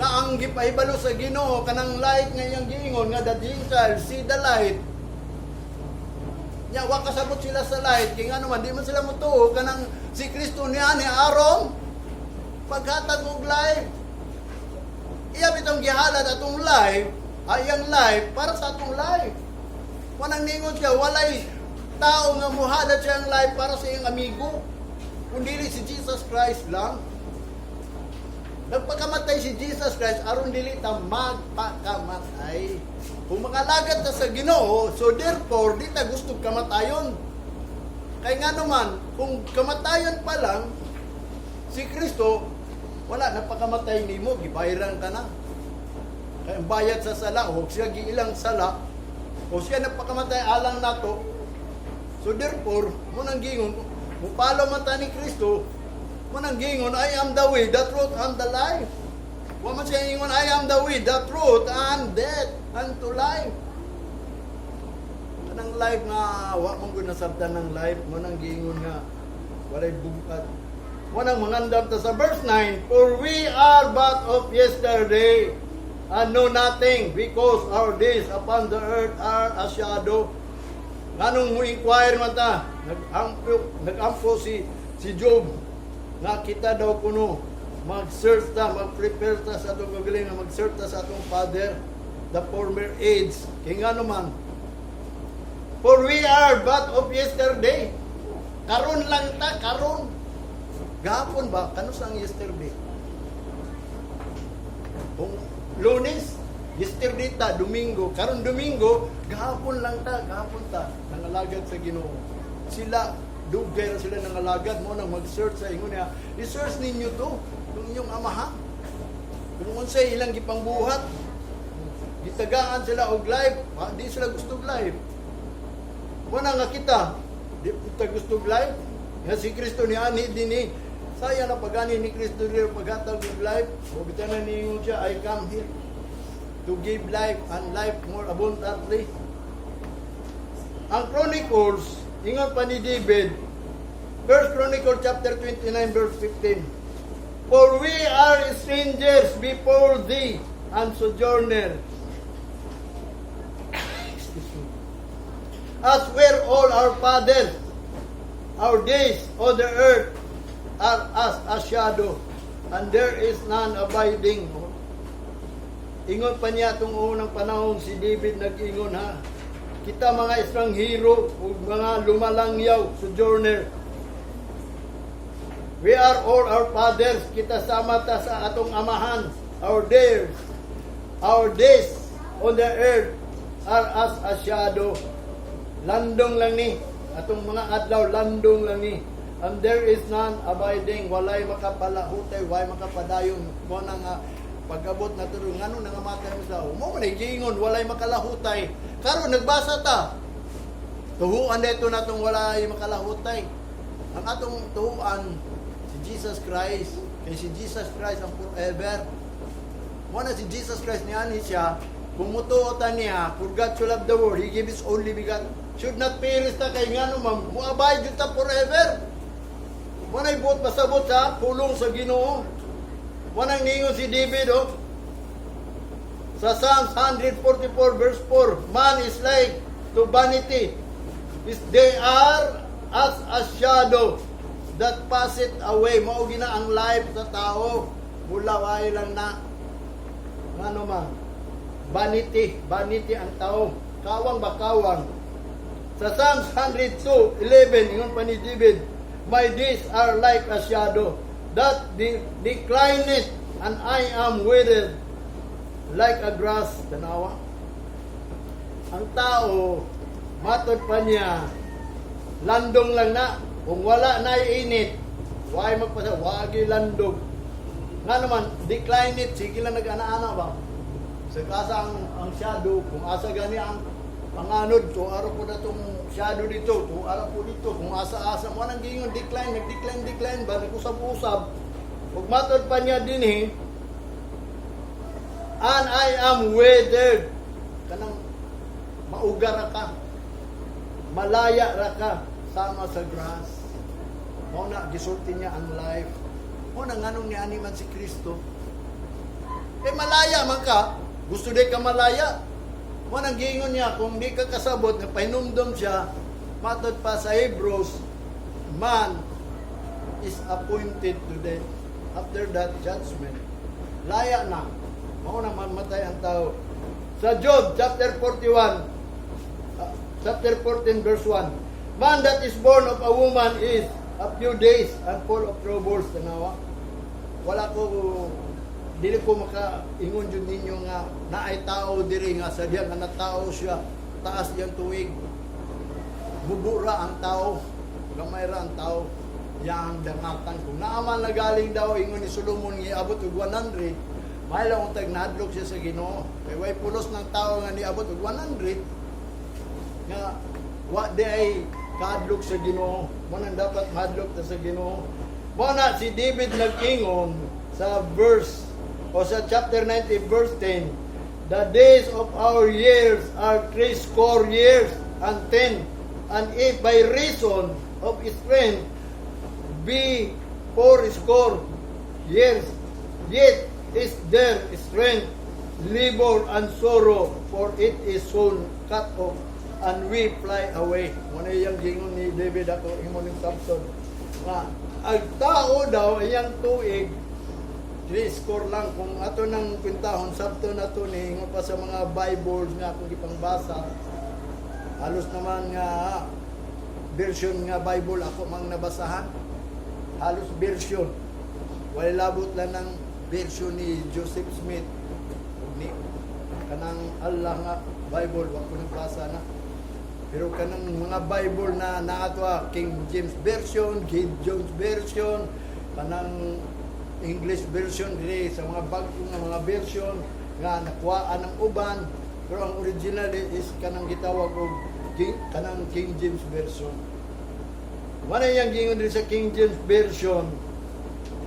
Nga ang gipahibalo sa Ginoo kanang light nga iyang giingon nga the Gentiles see the light. Nya wa kasabot sila sa light kay ngano man di man sila motuo kanang si Kristo niya ni aron paghatag og life. Iya bitong gihalad atong life, ay ang life para sa atong life. Wanang ningon siya, walay tao nga muhalad siyang life para sa iyang amigo. Kundi si Jesus Christ lang. Nagpakamatay si Jesus Christ aron dili ta magpakamatay. Kung makalagad ta sa Ginoo, so therefore di ta gusto kamatayon. Kay nga naman, kung kamatayon pa lang si Kristo, wala napakamatay nimo, gibayaran ka na. Kay ang bayad sa sala, o siya giilang sala, o siya napakamatay alang nato. So therefore, mao nang gingon, mupalo man ta ni Kristo, mao nang gingon, "I am the way, the truth, and the life." Wa man siya ingon, "I am the way, the truth, and death, and to life." Kanang life nga, wa man gud nasabtan ng life, mao nang giingon nga, walay bug-at. Mao nang mangandam ta sa verse 9, "For we are but of yesterday and know nothing, because our days upon the earth are a shadow." Nganong mo inquire man ta, nag-ampo si Job nga kita daw kuno mag-search ta, mag-prepare ta sa atong kagaling nga mag-search ta sa atong father, the former age. Kay ngano man? For we are but of yesterday. Karon lang ta, karon. Gahapon ba? Kanus ang yesterday? Kung Lunes, yesterday ta, Domingo. Karon Domingo, gahapon lang ta, gahapon ta, nangalagad sa Ginoo. Sila, dugay ra sila nangalagad. Mao nang mag-search sa ingon niya. I-search ninyo to, kung inyong amahan. Kung unsay ilang gipangbuhat, gitagaan sila og life, di sila gusto og life. Wala nga kita, di ta gusto og life. Nga si Kristo ni ani dinhi. Saya na pagani ni Kristo diri paghatag og life. O bitaw na niingon siya, "I come here to give life and life more abundantly." Ang Chronicles, ingon pa ni David, First Chronicle chapter 29 verse 15. "For we are strangers before thee and sojourners." Excuse me. "As were all our fathers, our days on the earth are as a shadow, and there is none abiding." Ingon pa niya itong unang panahon si David nag-ingon ha. Kita mga estranghero ug mga lumalangyaw, sojourner. We are all our fathers, kita sama ta sa atong amahan. Our days on the earth are as a shadow. Landong lang ni. Atong mga adlaw, landong lang ni. And there is none abiding. Walay makapalahutay, walay makapadayon. Mao na nga, pag-abot na tulo, ngano nangamatay mo sa mo man giingon, walay makalahutay. Karon nagbasa ta. Tuhuan dito natong walay makalahutay. Ang atong tuhuan si Jesus Christ. Kay si Jesus Christ ang forever. Mao na si Jesus Christ niani siya, kung mutuo ta niya, for God so loved the world, He gave His only begotten. Should not perish ta kay ngano man, muabay jud ta forever. Mao na'y buot pasabot sa pulong sa Ginoo. Mao nang ningon si David, oh. Sa Psalms 144 verse 4, "Man is like to vanity. Is they are as a shadow that passeth away." Mao gina ang life sa tao. Mulaway lang na. Ngano man? Vanity, vanity ang tao. Kawang ba kawang? Sa Psalms 102:11, ingon pa ni David, "My days are like a shadow that declineth, and I am withered like a grass." Tanawa. Ang tao, matod pa niya, landong lang na. Kung wala na init, why magpasa, wagi landog. Nga naman, decline it, sige lang nag-ana-ana ba? Sa asa ang shadow, kung asa gani ang panganod, kung araw po na itong shadow dito, kung araw po dito, kung asa-asa, mo nang gingon, decline, nag-decline, decline ba, nag-usab-usab. Ug matod pa niya dinhi, "And I am withered." Kanang mauga ra ka. Malaya ra ka sama sa grass. Mao na gisulti niya ang life. Mao na nganong niani man si Kristo. Eh malaya man ka, gusto di ka malaya. Mao nang giingon niya kung di ka kasabot nagpahinumdom siya matod pa sa Hebrews, man is appointed to death. After that, judgment. Laya na. Mao na mamatay ang tao. Sa Job chapter 41, chapter 14 verse 1. "Man that is born of a woman is a few days and full of troubles." Tanawa. Wala ko dili ko maka ingon jud ninyo nga naay tao diri nga sa diya nga natao siya taas diyang tuig. Bubura ang tao, gamay ra ang tao yang dangatan. Kung naaman na galing daw, ingon ni Solomon, nga iabot og 100, may lang untag nahadlok siya sa Ginoo kay way pulos ng tao nga niabot og 100 nga wa di ay kahadlok sa Ginoo. Mo nang dapat mahadlok ta sa Ginoo. Mo na si David nag-ingon sa verse o sa chapter 90 verse 10, "The days of our years are 80 and 10, and if by reason of strength be 80 years, yet is their strength labor and sorrow, for it is soon cut off, and we fly away. Mao na iyang gingon ni David, ako imo ning sabton. Nga, ang tao daw, iyang tuig, 60 lang. Kung ato nang kwentahon, sabto na to ni ingon pa sa mga Bibles nga akong gipangbasa, halos naman nga version nga Bible ako mang nabasahan, halos version, wala labot lang ng version ni Joseph Smith ug ni kanang Allah nga Bible, wa ko nagbasa na. Pero kanang mga Bible na naa ato, King James Version, King Jones Version, kanang English version diri sa mga bag-o nga mga version nga nakuhaan ng uban, pero ang original is kanang gitawag og kanang King James Version. Wala yang gingon diri sa King James Version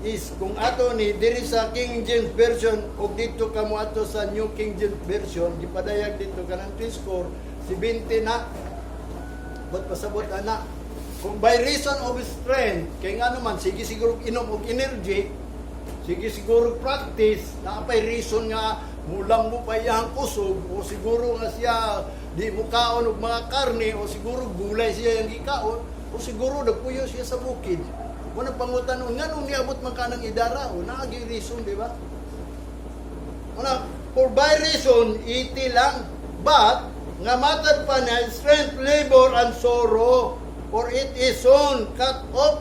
is kung ato ni diri sa King James Version ug dito kamo ato sa New King James Version, gipadayag dito kanang score 70 na. But pasabot ana kung by reason of strength, kay nga naman sige siguro inom og energy, sige siguro practice, naa pay reason nga mulang mo pa iyang kusog, o siguro nga siya di mo kaon og mga karne, o siguro gulay siya yung gikaon, o siguro nagpuyo siya sa bukid. Wala pangutan nganong niabot man ka ng idara o naagi reason, di ba? Una, for by reason, 80 lang. But, nga matad pa niya, strength, labor, and sorrow, for it is soon cut off,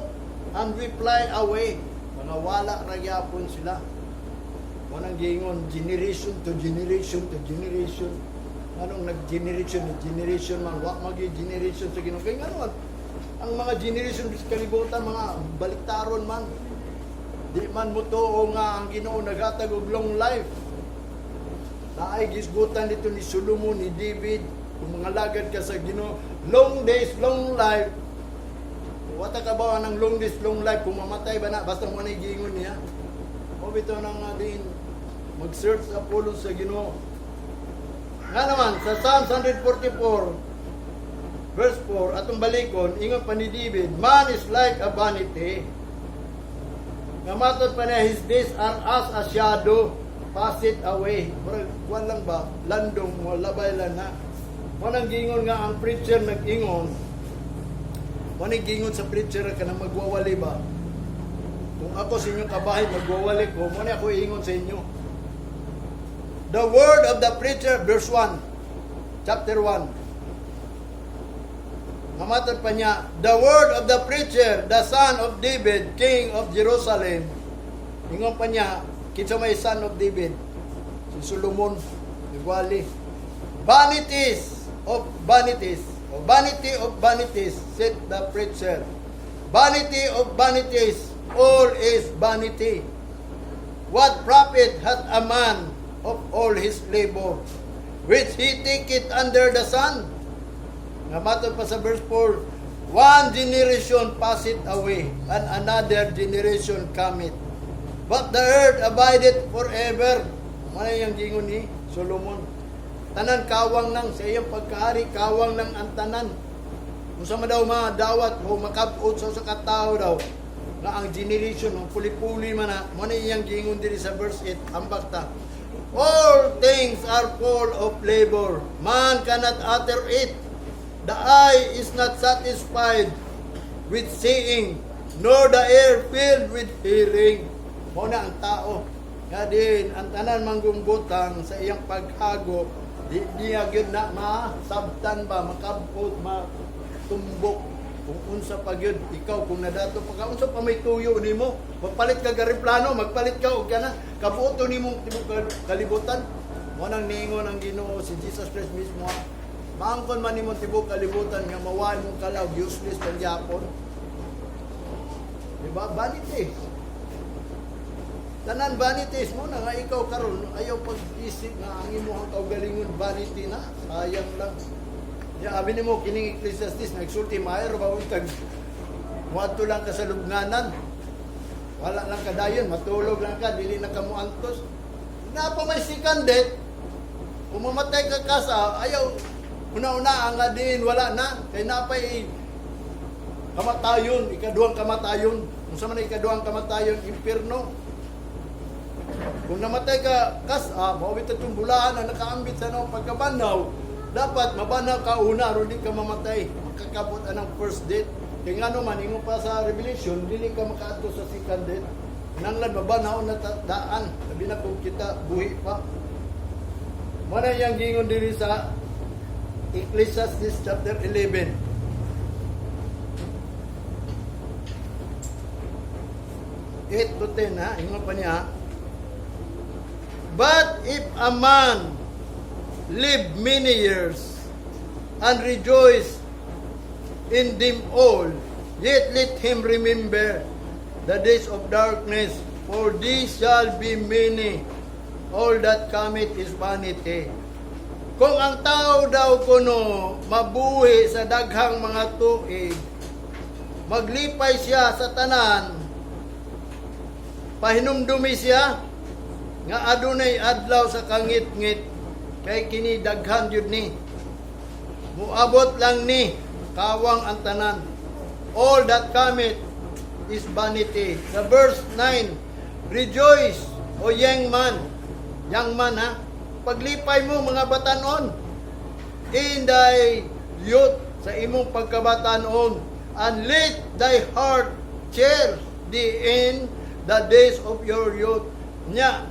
and we fly away. Mga wala ra gyapon sila. Wanang giingon, generation to generation to generation. Anong nag-generation to generation man, wa magi generation sa Ginoo. Kay ngano ang mga generation sa kalibutan, mga baliktaron man. Di man mo tuo nga ang Ginoo naghatag og long life. Naay gisgutan dito ni Solomon, ni David, kung mga lagad ka sa Ginoo, long days, long life. Wata ka ba ng long days, long life, kung mamatay ba na, basta mo na giingon niya. O bitaw nang nga din, mag-search sa pulong sa Ginoo. Nga naman, sa Psalms 144, verse 4, atong balikon, ingon pa ni David, "Man is like a vanity." Nga matod pa niya, "His days are as a shadow, pass it away." Murag, kuwan lang ba, landong, mo labay lang na. Manang gingon nga ang preacher nag-ingon, manang gingon sa preacher ka na magwawali ba? Kung ako sa inyong kabahin, magwawali ko, mo ako ingon sa inyo. The word of the preacher, verse 1, chapter 1. Mamatod pa niya, "The word of the preacher, the son of David, king of Jerusalem." Ingon pa niya, kinsa may son of David? Si Solomon, nagwali. "Vanities of vanities, o vanity of vanities, said the preacher. Vanity of vanities, all is vanity. What profit hath a man of all his labor, which he taketh under the sun?" Nga matod pa sa verse 4, "One generation passeth away, and another generation cometh. But the earth abideth forever." Mao yung gingon ni Solomon. Tanan kawang nang sa iyang pagkaari, kawang nang ang tanan. Kung sa daw madawat o makabot sa katao daw, nga ang generation, ang puli-puli man na, mo na iyang gingon diri sa verse 8, ambak ta. "All things are full of labor. Man cannot utter it. The eye is not satisfied with seeing, nor the ear filled with hearing." Mao na ang tao. Nga din, ang tanan manggumbutang sa iyang paghago, di niya gyud na masabtan ba, makabot, matumbok. Kung unsa pa gyud, ikaw kung nadato pa ka, unsa pa may tuyo nimo? Magpalit ka plano, magpalit ka og kana, kabuoto nimo tibuok kalibutan. Mo nang niingon ang Ginoo, si Jesus Christ mismo, ha? Maangkon man nimo tibuok kalibutan nga mawa imong kalaw, useless kang gyapon. Di ba? Vanity. Tanan vanities mo na nga ikaw karon ayaw pag-isip nga ang imong kaugalingon vanity na, sayang lang. Ya abi nimo kining Ecclesiastes nagsulti maayo ba untag muadto lang ka sa lubnganan. Wala lang kadayon, matulog lang ka, dili na ka moantos. Na pa may second death. Kung mamatay ka kasa, ayaw una-una ang nga din wala na kay napay kamatayon, ikaduhang kamatayon. Unsa man ang ikaduhang kamatayon? Impierno. Kung namatay ka, kas, mao bitaw itong bulaan na nakaambit sa noong pagkabanhaw, dapat mabanhaw ka una aron di ka mamatay. Makakabot anang first death. Kaya nga naman, ingon pa sa Revelation, dili ka makaadto sa second death. Nanglan mabanhaw na daan. Labi na kung kita buhi pa. Mana yang gingon diri sa Ecclesiastes chapter 11. 8 to 10 ha, ingon pa niya. "But if a man live many years and rejoice in them all, yet let him remember the days of darkness, for these shall be many. All that cometh is vanity." Kung ang tao daw kuno mabuhi sa daghang mga tuig, maglipay siya sa tanan, pahinumdumi siya nga adunay adlaw sa kangitngit, kay kini daghan jud ni. Muabot lang ni, kawang ang tanan. All that cometh is vanity. Sa verse 9, "Rejoice, O young man." Young man ha. Paglipay mo, mga batanon. "In thy youth," sa imong pagkabatanon. "And let thy heart cheer thee in the days of your youth." Nya,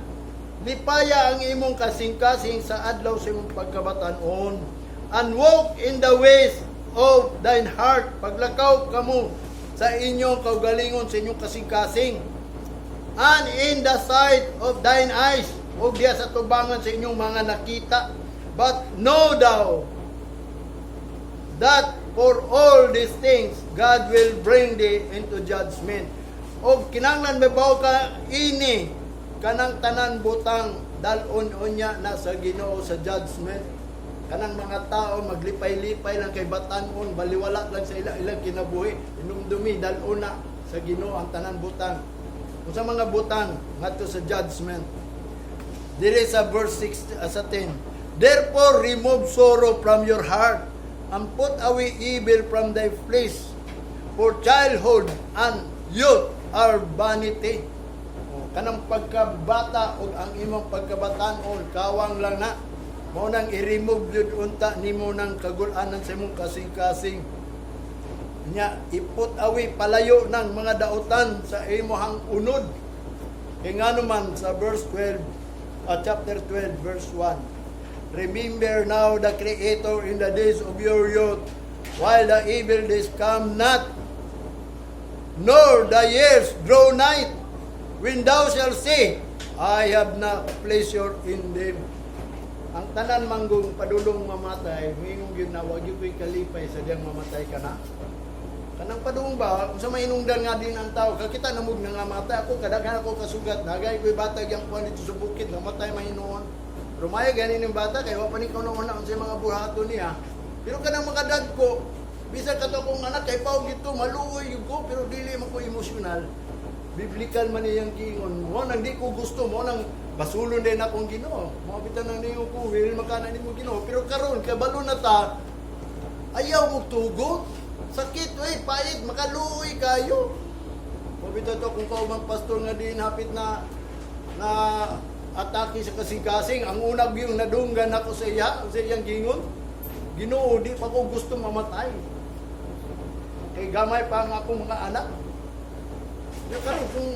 lipaya ang imong kasing-kasing sa adlaw sa imong pagkabatanon. "And walk in the ways of thine heart." Paglakaw kamo sa inyong kaugalingon, sa inyong kasing-kasing. "And in the sight of thine eyes." O diya sa tubangan sa inyong mga nakita. "But know thou that for all these things God will bring thee into judgment." O kinanglan mabaw ka ini kanang tanan butang dalon unya na sa Ginoo sa judgment. Kanang mga tao maglipay-lipay lang kay batanon, baliwala lang sa ila ilang kinabuhi. Inumdumi, dalon na sa Ginoo ang tanan butang. Kung sa mga butang ngadto sa judgment. Dire sa verse 6 sa 10. "Therefore remove sorrow from your heart and put away evil from thy flesh. For childhood and youth are vanity." O, kanang pagkabata o ang imong pagkabatanon, kawang lang na. Mao nang i-remove yun unta nimo ng kagulanan sa imong kasing-kasing. Nya, i-put away, palayo ng mga dautan sa imong unod. Kaya nga naman sa verse 12, chapter 12, verse 1. "Remember now the Creator in the days of your youth, while the evil days come not, nor the years draw nigh, when thou shalt say, 'I have no pleasure in them.'" Ang tanan manggong padulong mamatay, moingon gyud na wag gyud ko'y kalipay sa diyang mamatay ka na. Kanang padung ba, kung sa mainungdan nga din ang tao, kakita na mog nga matay ako, kadaghan ako kasugat, nagay ko'y batag yang kuan dito sa bukid, namatay mahinuon. Pero maya ganin yung bata, kay wa pa ni kauna-una unsay mga buhaton niya. Pero kanang makadagko, bisan kato akong anak, kay paog ito, maluoy yun ko, pero dili man ko emosyonal. Biblical man iyang giingon. Mo nang di ko gusto, mo nang basulon din akong Ginoo. Mo bitan nang ningon ko, will makana nimo Ginoo. Pero karon kabalo na ta, ayaw mo tugot. Sakit oy, pait, makaluoy kayo. Mo bitaw to kung kaubang pastor nga din hapit na na atake sa kasing-kasing, ang unag yung nadunggan ako sa iya, sa iyang gingon. "Ginoo, di pa ko gusto mamatay. Kay gamay pa ang akong mga anak." Ya karon kung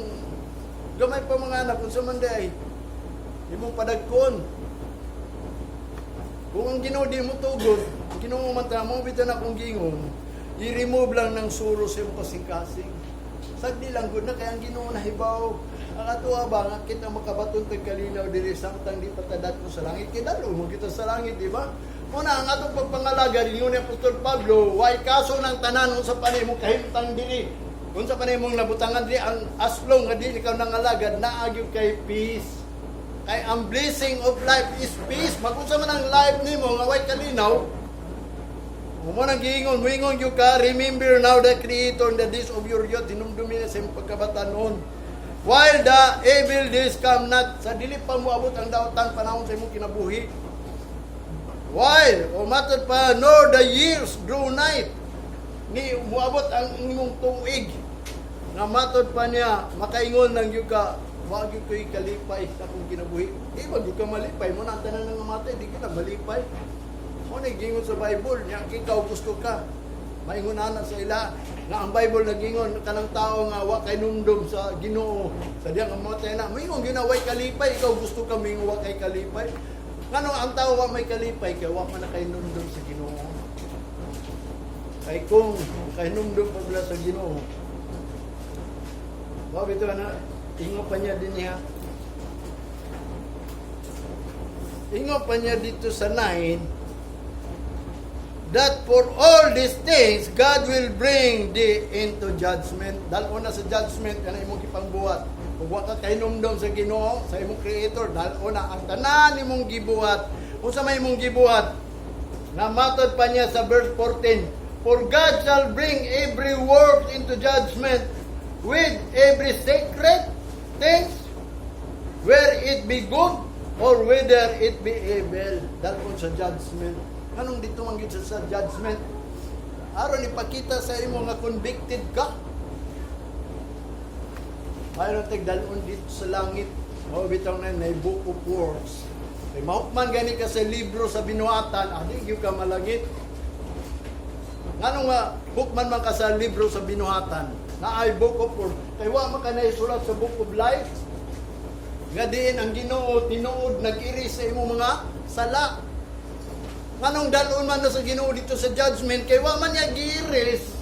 gamay pa mga anak, kung sa man di ay imong padagkon. Kung ang Ginoo di mo tugon, ang Ginoo man ta mo bitan akong gingon, i-remove lang ng suro sa imong kasing-kasing. Sagdi lang gud na kay ang Ginoo nahibaw. Ang atoa ba nga kita makabaton tag kalinaw diri samtang di pa ta ko sa langit, kay dalo mo kita sa langit, di ba? Muna ang atong pagpangalaga ingon ni Apostol Pablo, way kaso ng tanan unsa pa nimo kahimtang diri. Unsa pa nimong nabutangan diri, ang aslong nga dili ka nangalagad, naa gyud kay peace. Kay ang blessing of life is peace. Magunsa man ang life nimo nga way kalinaw, mo nang giingon, muingon gyud ka, "Remember now the Creator in the days of your youth," hinumdumi na sa imong pagkabatanon. "While the evil days come not," sa dili pa moabot ang daotang panahon sa imong kinabuhi. While, o matod pa, "nor the years draw nigh," ni moabot ang imong tuig. Nga matod pa niya, makaingon lang gyud ka, "Wa gyud ko'y kalipay sa akong kinabuhi." Di ba gyud ka malipay? Mo na ang tanan nga matay, di ka na malipay. Mo na gingon sa Bible, nya ikaw gusto ka maingon ana sa ila nga ang Bible nagingon kanang tao nga wa kay numdum sa Ginoo sa diya nga mamatay na, moingon gyud na way kalipay. Ikaw, gusto ka mingon wa kay kalipay? Ngano ang tao wa may kalipay? Kay wa man na kay numdum sa Ginoo. Kay kung kay numdum pa bala sa Ginoo. Wa bitaw na ingon pa niya din niya. Ingon pa niya dito sa 9 that for all these things God will bring thee into judgment. Dal-on na sa judgment kana imong gipangbuhat. Kung wa ka kahinumdom sa Ginoo, sa imong Creator, dal-on na ang tanan imong gibuhat. Unsa may imong gibuhat? Namatod pa niya sa verse 14, "For God shall bring every work into judgment with every secret things, whether it be good or whether it be evil." Dal-on sa judgment. Anong dito man gyud sa judgment? Aron ipakita sa imo nga convicted ka. Mayroon tag dal-on dito sa langit. Mao bitaw na nay book of works. Kay mahukman gani ka sa libro sa binuhatan, adi gyud ka malangit. Ngano nga hukman man ka sa libro sa binuhatan, na ay book of works, kay wa man ka naisulat sa book of life? Nga diin ang Ginoo tinuod nag-iris sa imong mga sala. Nganong dal-on man na sa Ginoo dito sa judgment? Kay wa man niya giiris.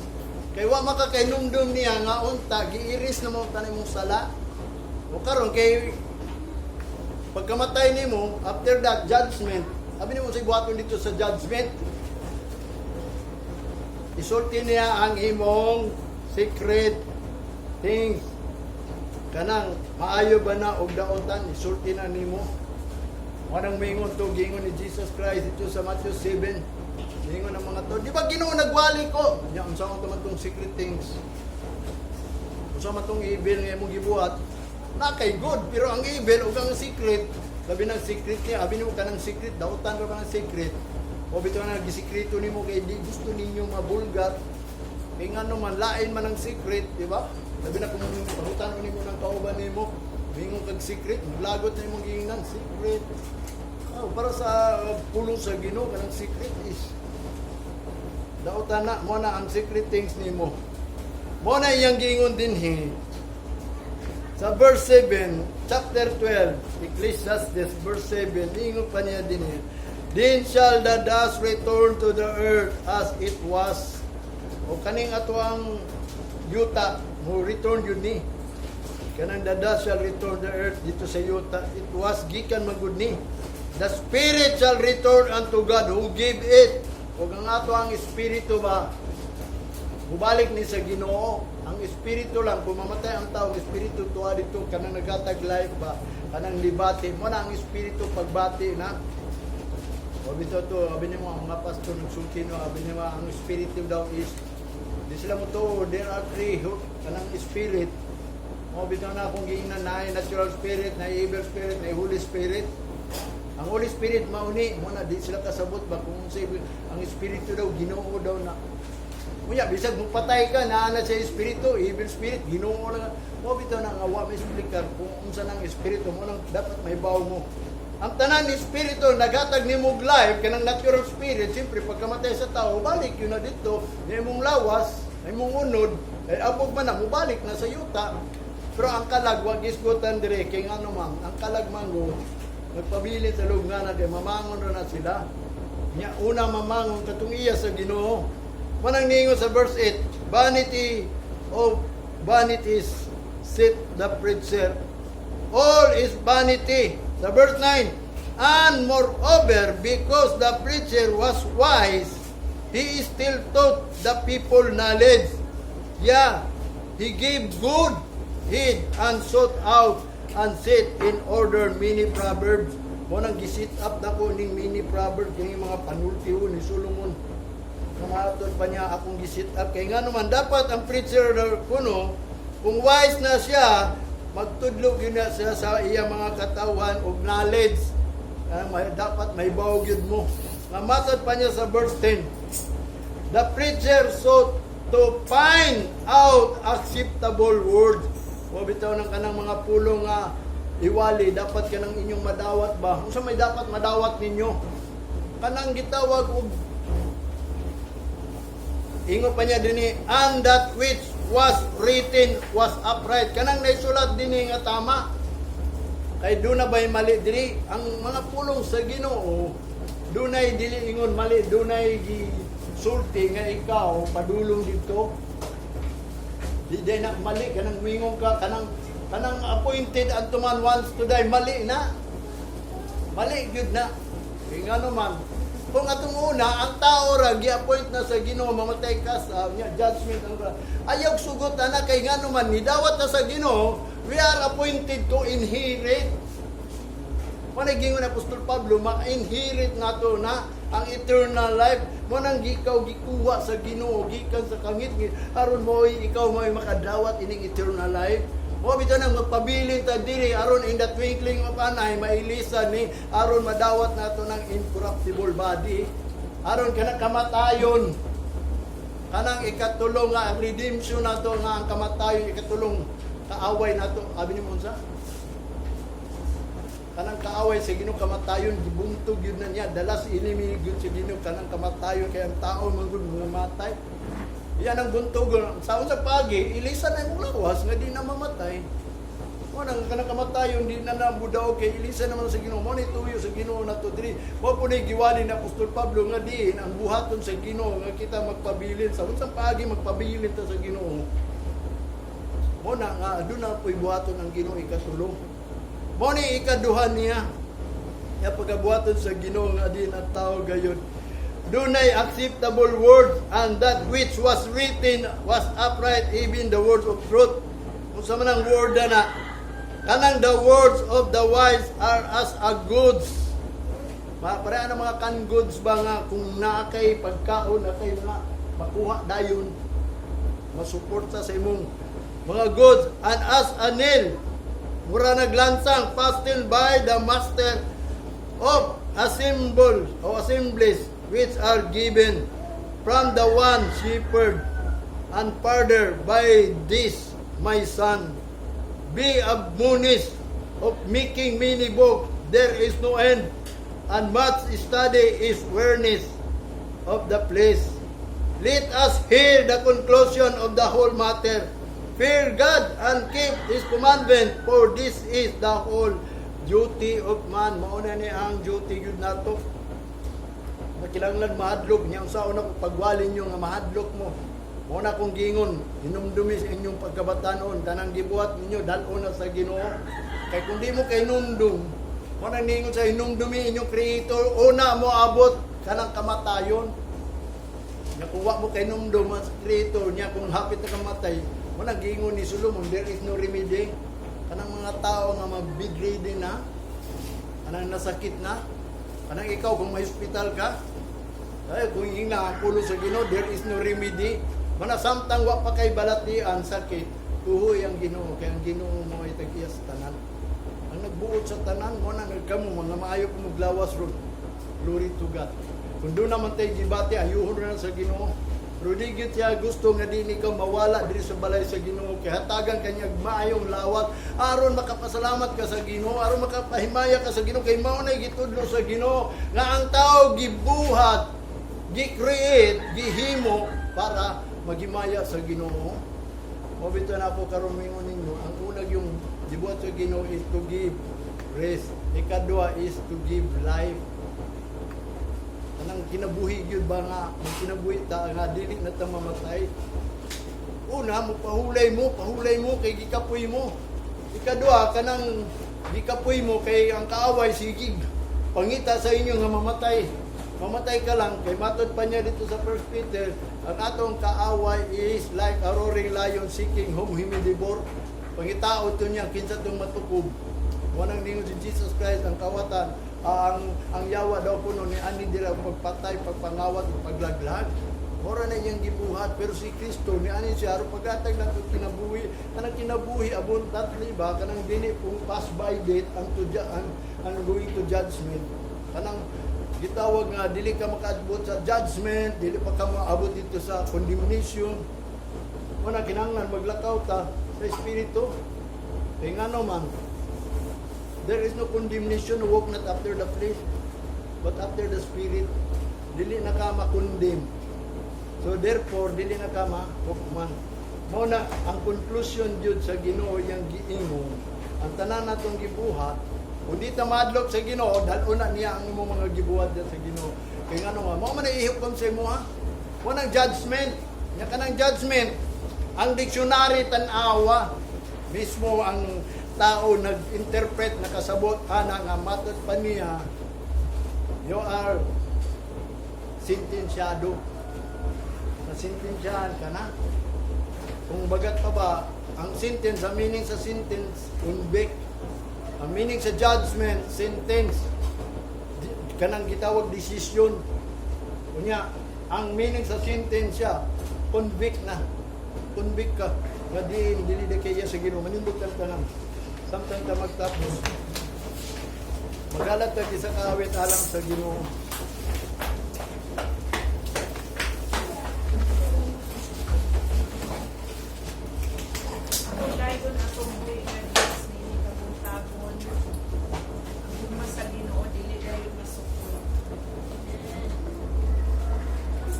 Kay wa man ka kahinumdum niya nga unta giiris na mo tanan imong sala. O karon kay pagkamatay nimo, after that judgment, abi nimo sa buhaton dito sa judgment? Isulti niya ang imong secret things. Kanang maayo ba na og daotan, isulti na nimo. Wanang mingon to, gingon ni Jesus Christ dito sa Matthew 7. Mingon ang mga to, "Di ba Ginoo nagwali ko?" Nya unsa man to man tong secret things? Unsa man tong evil nga imong gibuhat? Na kay good, pero ang evil ug ang secret, labi ng secret niya, abi nimo kanang secret, dautan ra ba ng secret? O bitaw na gisikreto nimo kay di gusto ninyo mabulgar. Kay ngano man lain man ang secret, di ba? Labi na kung pangutan nimo ng kauban nimo, mingon kag secret, maglagot na imong giingnan, secret. Oh, para sa pulong sa Ginoo, kanang secret is dautan na mo na ang secret things nimo. Mo na iyang giingon dinhi sa verse 7, chapter 12, Ecclesiastes, verse 7, ingon pa niya dinhi. "Then shall the dust return to the earth as it was." O kaning ato ang yuta, mo return yun ni. Kanang the dust shall return the earth dito sa yuta. It was gikan magud ni. "The spirit shall return unto God who gave it." O ang ato ang espiritu ba, mubalik ni sa Ginoo. Ang espiritu lang, kung mamatay ang tao, ang espiritu tuwa dito, kanang nagatag life ba, kanang libati, mo na ang espiritu pagbati na. O bitaw to, abi nimo ang mga pastor nagsulti no, abi nimo ang espiritu daw is, di sila mo to, there are three, kanang spirit. O bitaw na akong giingnan na natural spirit, na evil spirit, na Holy Spirit. Ang Holy Spirit mauni, mo na di sila kasabot ba kung sa ang espiritu daw, Ginoo daw na. Unya, bisag mupatay ka, naa na siya espiritu, evil spirit, Ginoo na. Mo bitaw na nga wa may explicar kung unsa nang espiritu mo nang dapat may mo. Ang tanan ni espiritu naghatag nimo og life, kanang natural spirit, siyempre pagkamatay sa tao, balik yun na dito, na imong lawas, na imong unod, ay abog man na, mubalik na sa yuta. Pero ang kalag, wag isgutan dire, kay ngano man, ang kalag mango, nagpabilin sa loob nga na kay mamangon ra na sila. Nya una mamangon katong iya sa Ginoo. Manang ningon sa verse 8, "Vanity of vanities, saith the preacher. All is vanity." Sa verse 9, "And moreover, because the preacher was wise, he still taught the people knowledge. Yeah, he gave good heed and sought out and set in order many proverbs." Mo nang gisit up na ko ning many proverbs, kini mga panultiho ni Solomon. Namatod pa niya akong gisit up kay nga naman dapat ang preacher daw kuno, kung wise na siya, magtudlo gyud na siya sa iya mga katawhan og knowledge. Dapat may gyud mo. Namatod pa niya sa verse 10. "The preacher sought To find out acceptable words. O bitaw ng kanang mga pulong nga iwali, dapat kanang inyong madawat ba? Unsa may dapat madawat ninyo? Kanang gitawag og ingon pa niya dinhi, "And that which was written was upright." Kanang naisulat dinhi nga tama. Kay duna ba'y mali diri? Ang mga pulong sa Ginoo, dunay dili ingon mali, dunay gisulti nga ikaw padulong dito. Di day na mali kanang mingon ka kanang appointed unto man once to die, mali na. Mali gyud na. Kay ngano man, kung atong una, ang tao ra gi-appoint na sa Ginoo mamatay ka sa nya judgment ano ba. Ayaw sugot ana, kay ngano man nidawat na sa Ginoo, we are appointed to inherit. Mao na gingon ni Apostol Pablo, ma-inherit nato na ang eternal life. Mao nang ikaw gikuha sa Ginoo gikan sa kangit aron mo ikaw mo makadawat ining eternal life. Mao bitaw nang magpabilin ta diri aron in the twinkling of an eye mailisan ni, aron madawat nato ng incorruptible body. Aron kana kamatayon, kanang ikatulong nga ang redemption nato nga ang kamatayon, ikatulong kaaway nato. Abi nimo unsa? Kanang kaaway sa Ginoo, kamatayon, gibuntog yun na niya. Dala si enemy gyud sa Ginoo kanang kamatayon, kay ang tao man gud mamatay. Yan ang buntog sa unsa pagi, ilisan na imong lawas nga di na mamatay. Mo nang kanang kamatayon di na nabudaw kay ilisan naman sa Ginoo. Mo ni tuyo sa Ginoo nato diri. Mo po ni giwali ni Apostol Pablo nga diin ang buhaton sa Ginoo nga kita magpabilin sa unsang paagi, magpabilin ta sa Ginoo. Mo na nga aduna po'y buhaton ang Ginoo ikatulong. Mo ni ikaduha niya. Ya pagabuhaton sa Ginoo nga diin ang tao gayon. Dunay acceptable words, and that which was written was upright, even the words of truth. Unsa man ang word na? Kanang the words of the wise are as a goods. Pareha na mga canned goods ba nga kung naa kay pagkaon, naa kay mga makuha dayon, masuporta sa imong mga goods, and as a nail, mura naglansang, fastened by the master of assemble o assemblies, which are given from the one shepherd and father. By this, my son, be admonished. Of making many books there is no end, and much study is weariness of the flesh. Let us hear the conclusion of the whole matter. Fear God and keep His commandment, for this is the whole duty of man. Mao na ni ang duty gyud nato. Makinahanglan mahadlok niya sa una kung pagwali niyo nga mahadlok mo. Mao na kong gingon, hinumdumi sa inyong pagkabatanon, tanang gibuhat ninyo dal-on na sa Ginoo. Kay kung di mo kay hinumdum, mao na ningon sa hinumdumi inyong Creator, una mo abot kanang kamatayon. Nya kung wa mo kay hinumdum ang Creator niya, kung hapit na kamatay, mo na gingon ni Solomon, there is no remedy. Kanang mga tao nga ma-bedridden na, kanang nasakit na, kanang ikaw kung may hospital ka, ay, kung ingna ang pulong sa Ginoo, there is no remedy. Mana samtang wa pa kay balatian sakit, tuhoy ang Ginoo, kay ang Ginoo mo ay tag-iya sa tanan. Ang nagbuot sa tanan mo na nagkamo mga maayo kung maglawas ron. Glory to God. Kung duna man tay gibati, ayuhon na sa Ginoo. Pero di gyud siya gusto nga di ikaw mawala diri sa balay sa Ginoo, kay hatagan kanya maayong lawat aron makapasalamat ka sa Ginoo, aron makapahimaya ka sa Ginoo, kay mao na gitudlo sa Ginoo nga ang tao gibuhat, gi-create, gihimo para maghimaya sa Ginoo. Mao bitaw na ako karon mingon ninyo, ang unag yung gibuhat sa Ginoo is to give rest. Ikadua is to give life. Kanang kinabuhi gyud ba nga magkinabuhi ta nga dili na ta mamatay. Una, mo pahulay mo kay gikapoy mo. Ikadua, kanang gikapoy mo kay ang kaaway sige pangita sa inyo nga mamatay. Mamatay ka lang kay matod pa niya dito sa First Peter, ang atong kaaway is like a roaring lion seeking whom he may devour. Pangitao to niya kinsa tong matukob. Wanang ningon si Jesus Christ ang kawatan, ang yawa daw kuno ni ani dira pagpatay, pagpangawat, paglaglag. Mora na iyang gibuhat, pero si Kristo ni ani siya aron paghatag nato kinabuhi, kanang kinabuhi abundantly ba, kanang dili pong pass by date ang to ang going to judgment, kanang Gitawag nga dili ka makaabot sa judgment, dili pa ka maabot dito sa condemnation. Muna kinahanglan maglakaw ta sa espiritu. Kay ngano man, there is no condemnation who walk not after the flesh, but after the Spirit. Dili na ka ma-condemn. So therefore, dili na ka mahukman. Mao na ang conclusion jud sa Ginoo yang giingon, ang tanan natong gibuhat, kung di ta madlok sa Ginoo, dal-on na niya ang imong mga gibuhat diyan sa Ginoo. Kay ngano nga, mao man ay ihukom sa imo ha. Walang judgment. Nya kanang judgment, ang dictionary tan-awa mismo, ang tao nag-interpret, nakasabot ana nga matod pa niya, you are sentensyado. Nasentensyahan ka na. Kung bagat pa ba, ang sentence, ang meaning sa sentence, convict. Ang meaning sa judgment, sentence. Kanang gitawag decision. Unya, ang meaning sa sentence siya, convict na. Convict ka. Nga diin, dili de kaya sa Ginoo. Manindot kang tanan. Samtang ta magtapos, magalat ta isa ka awit alang sa Ginoo.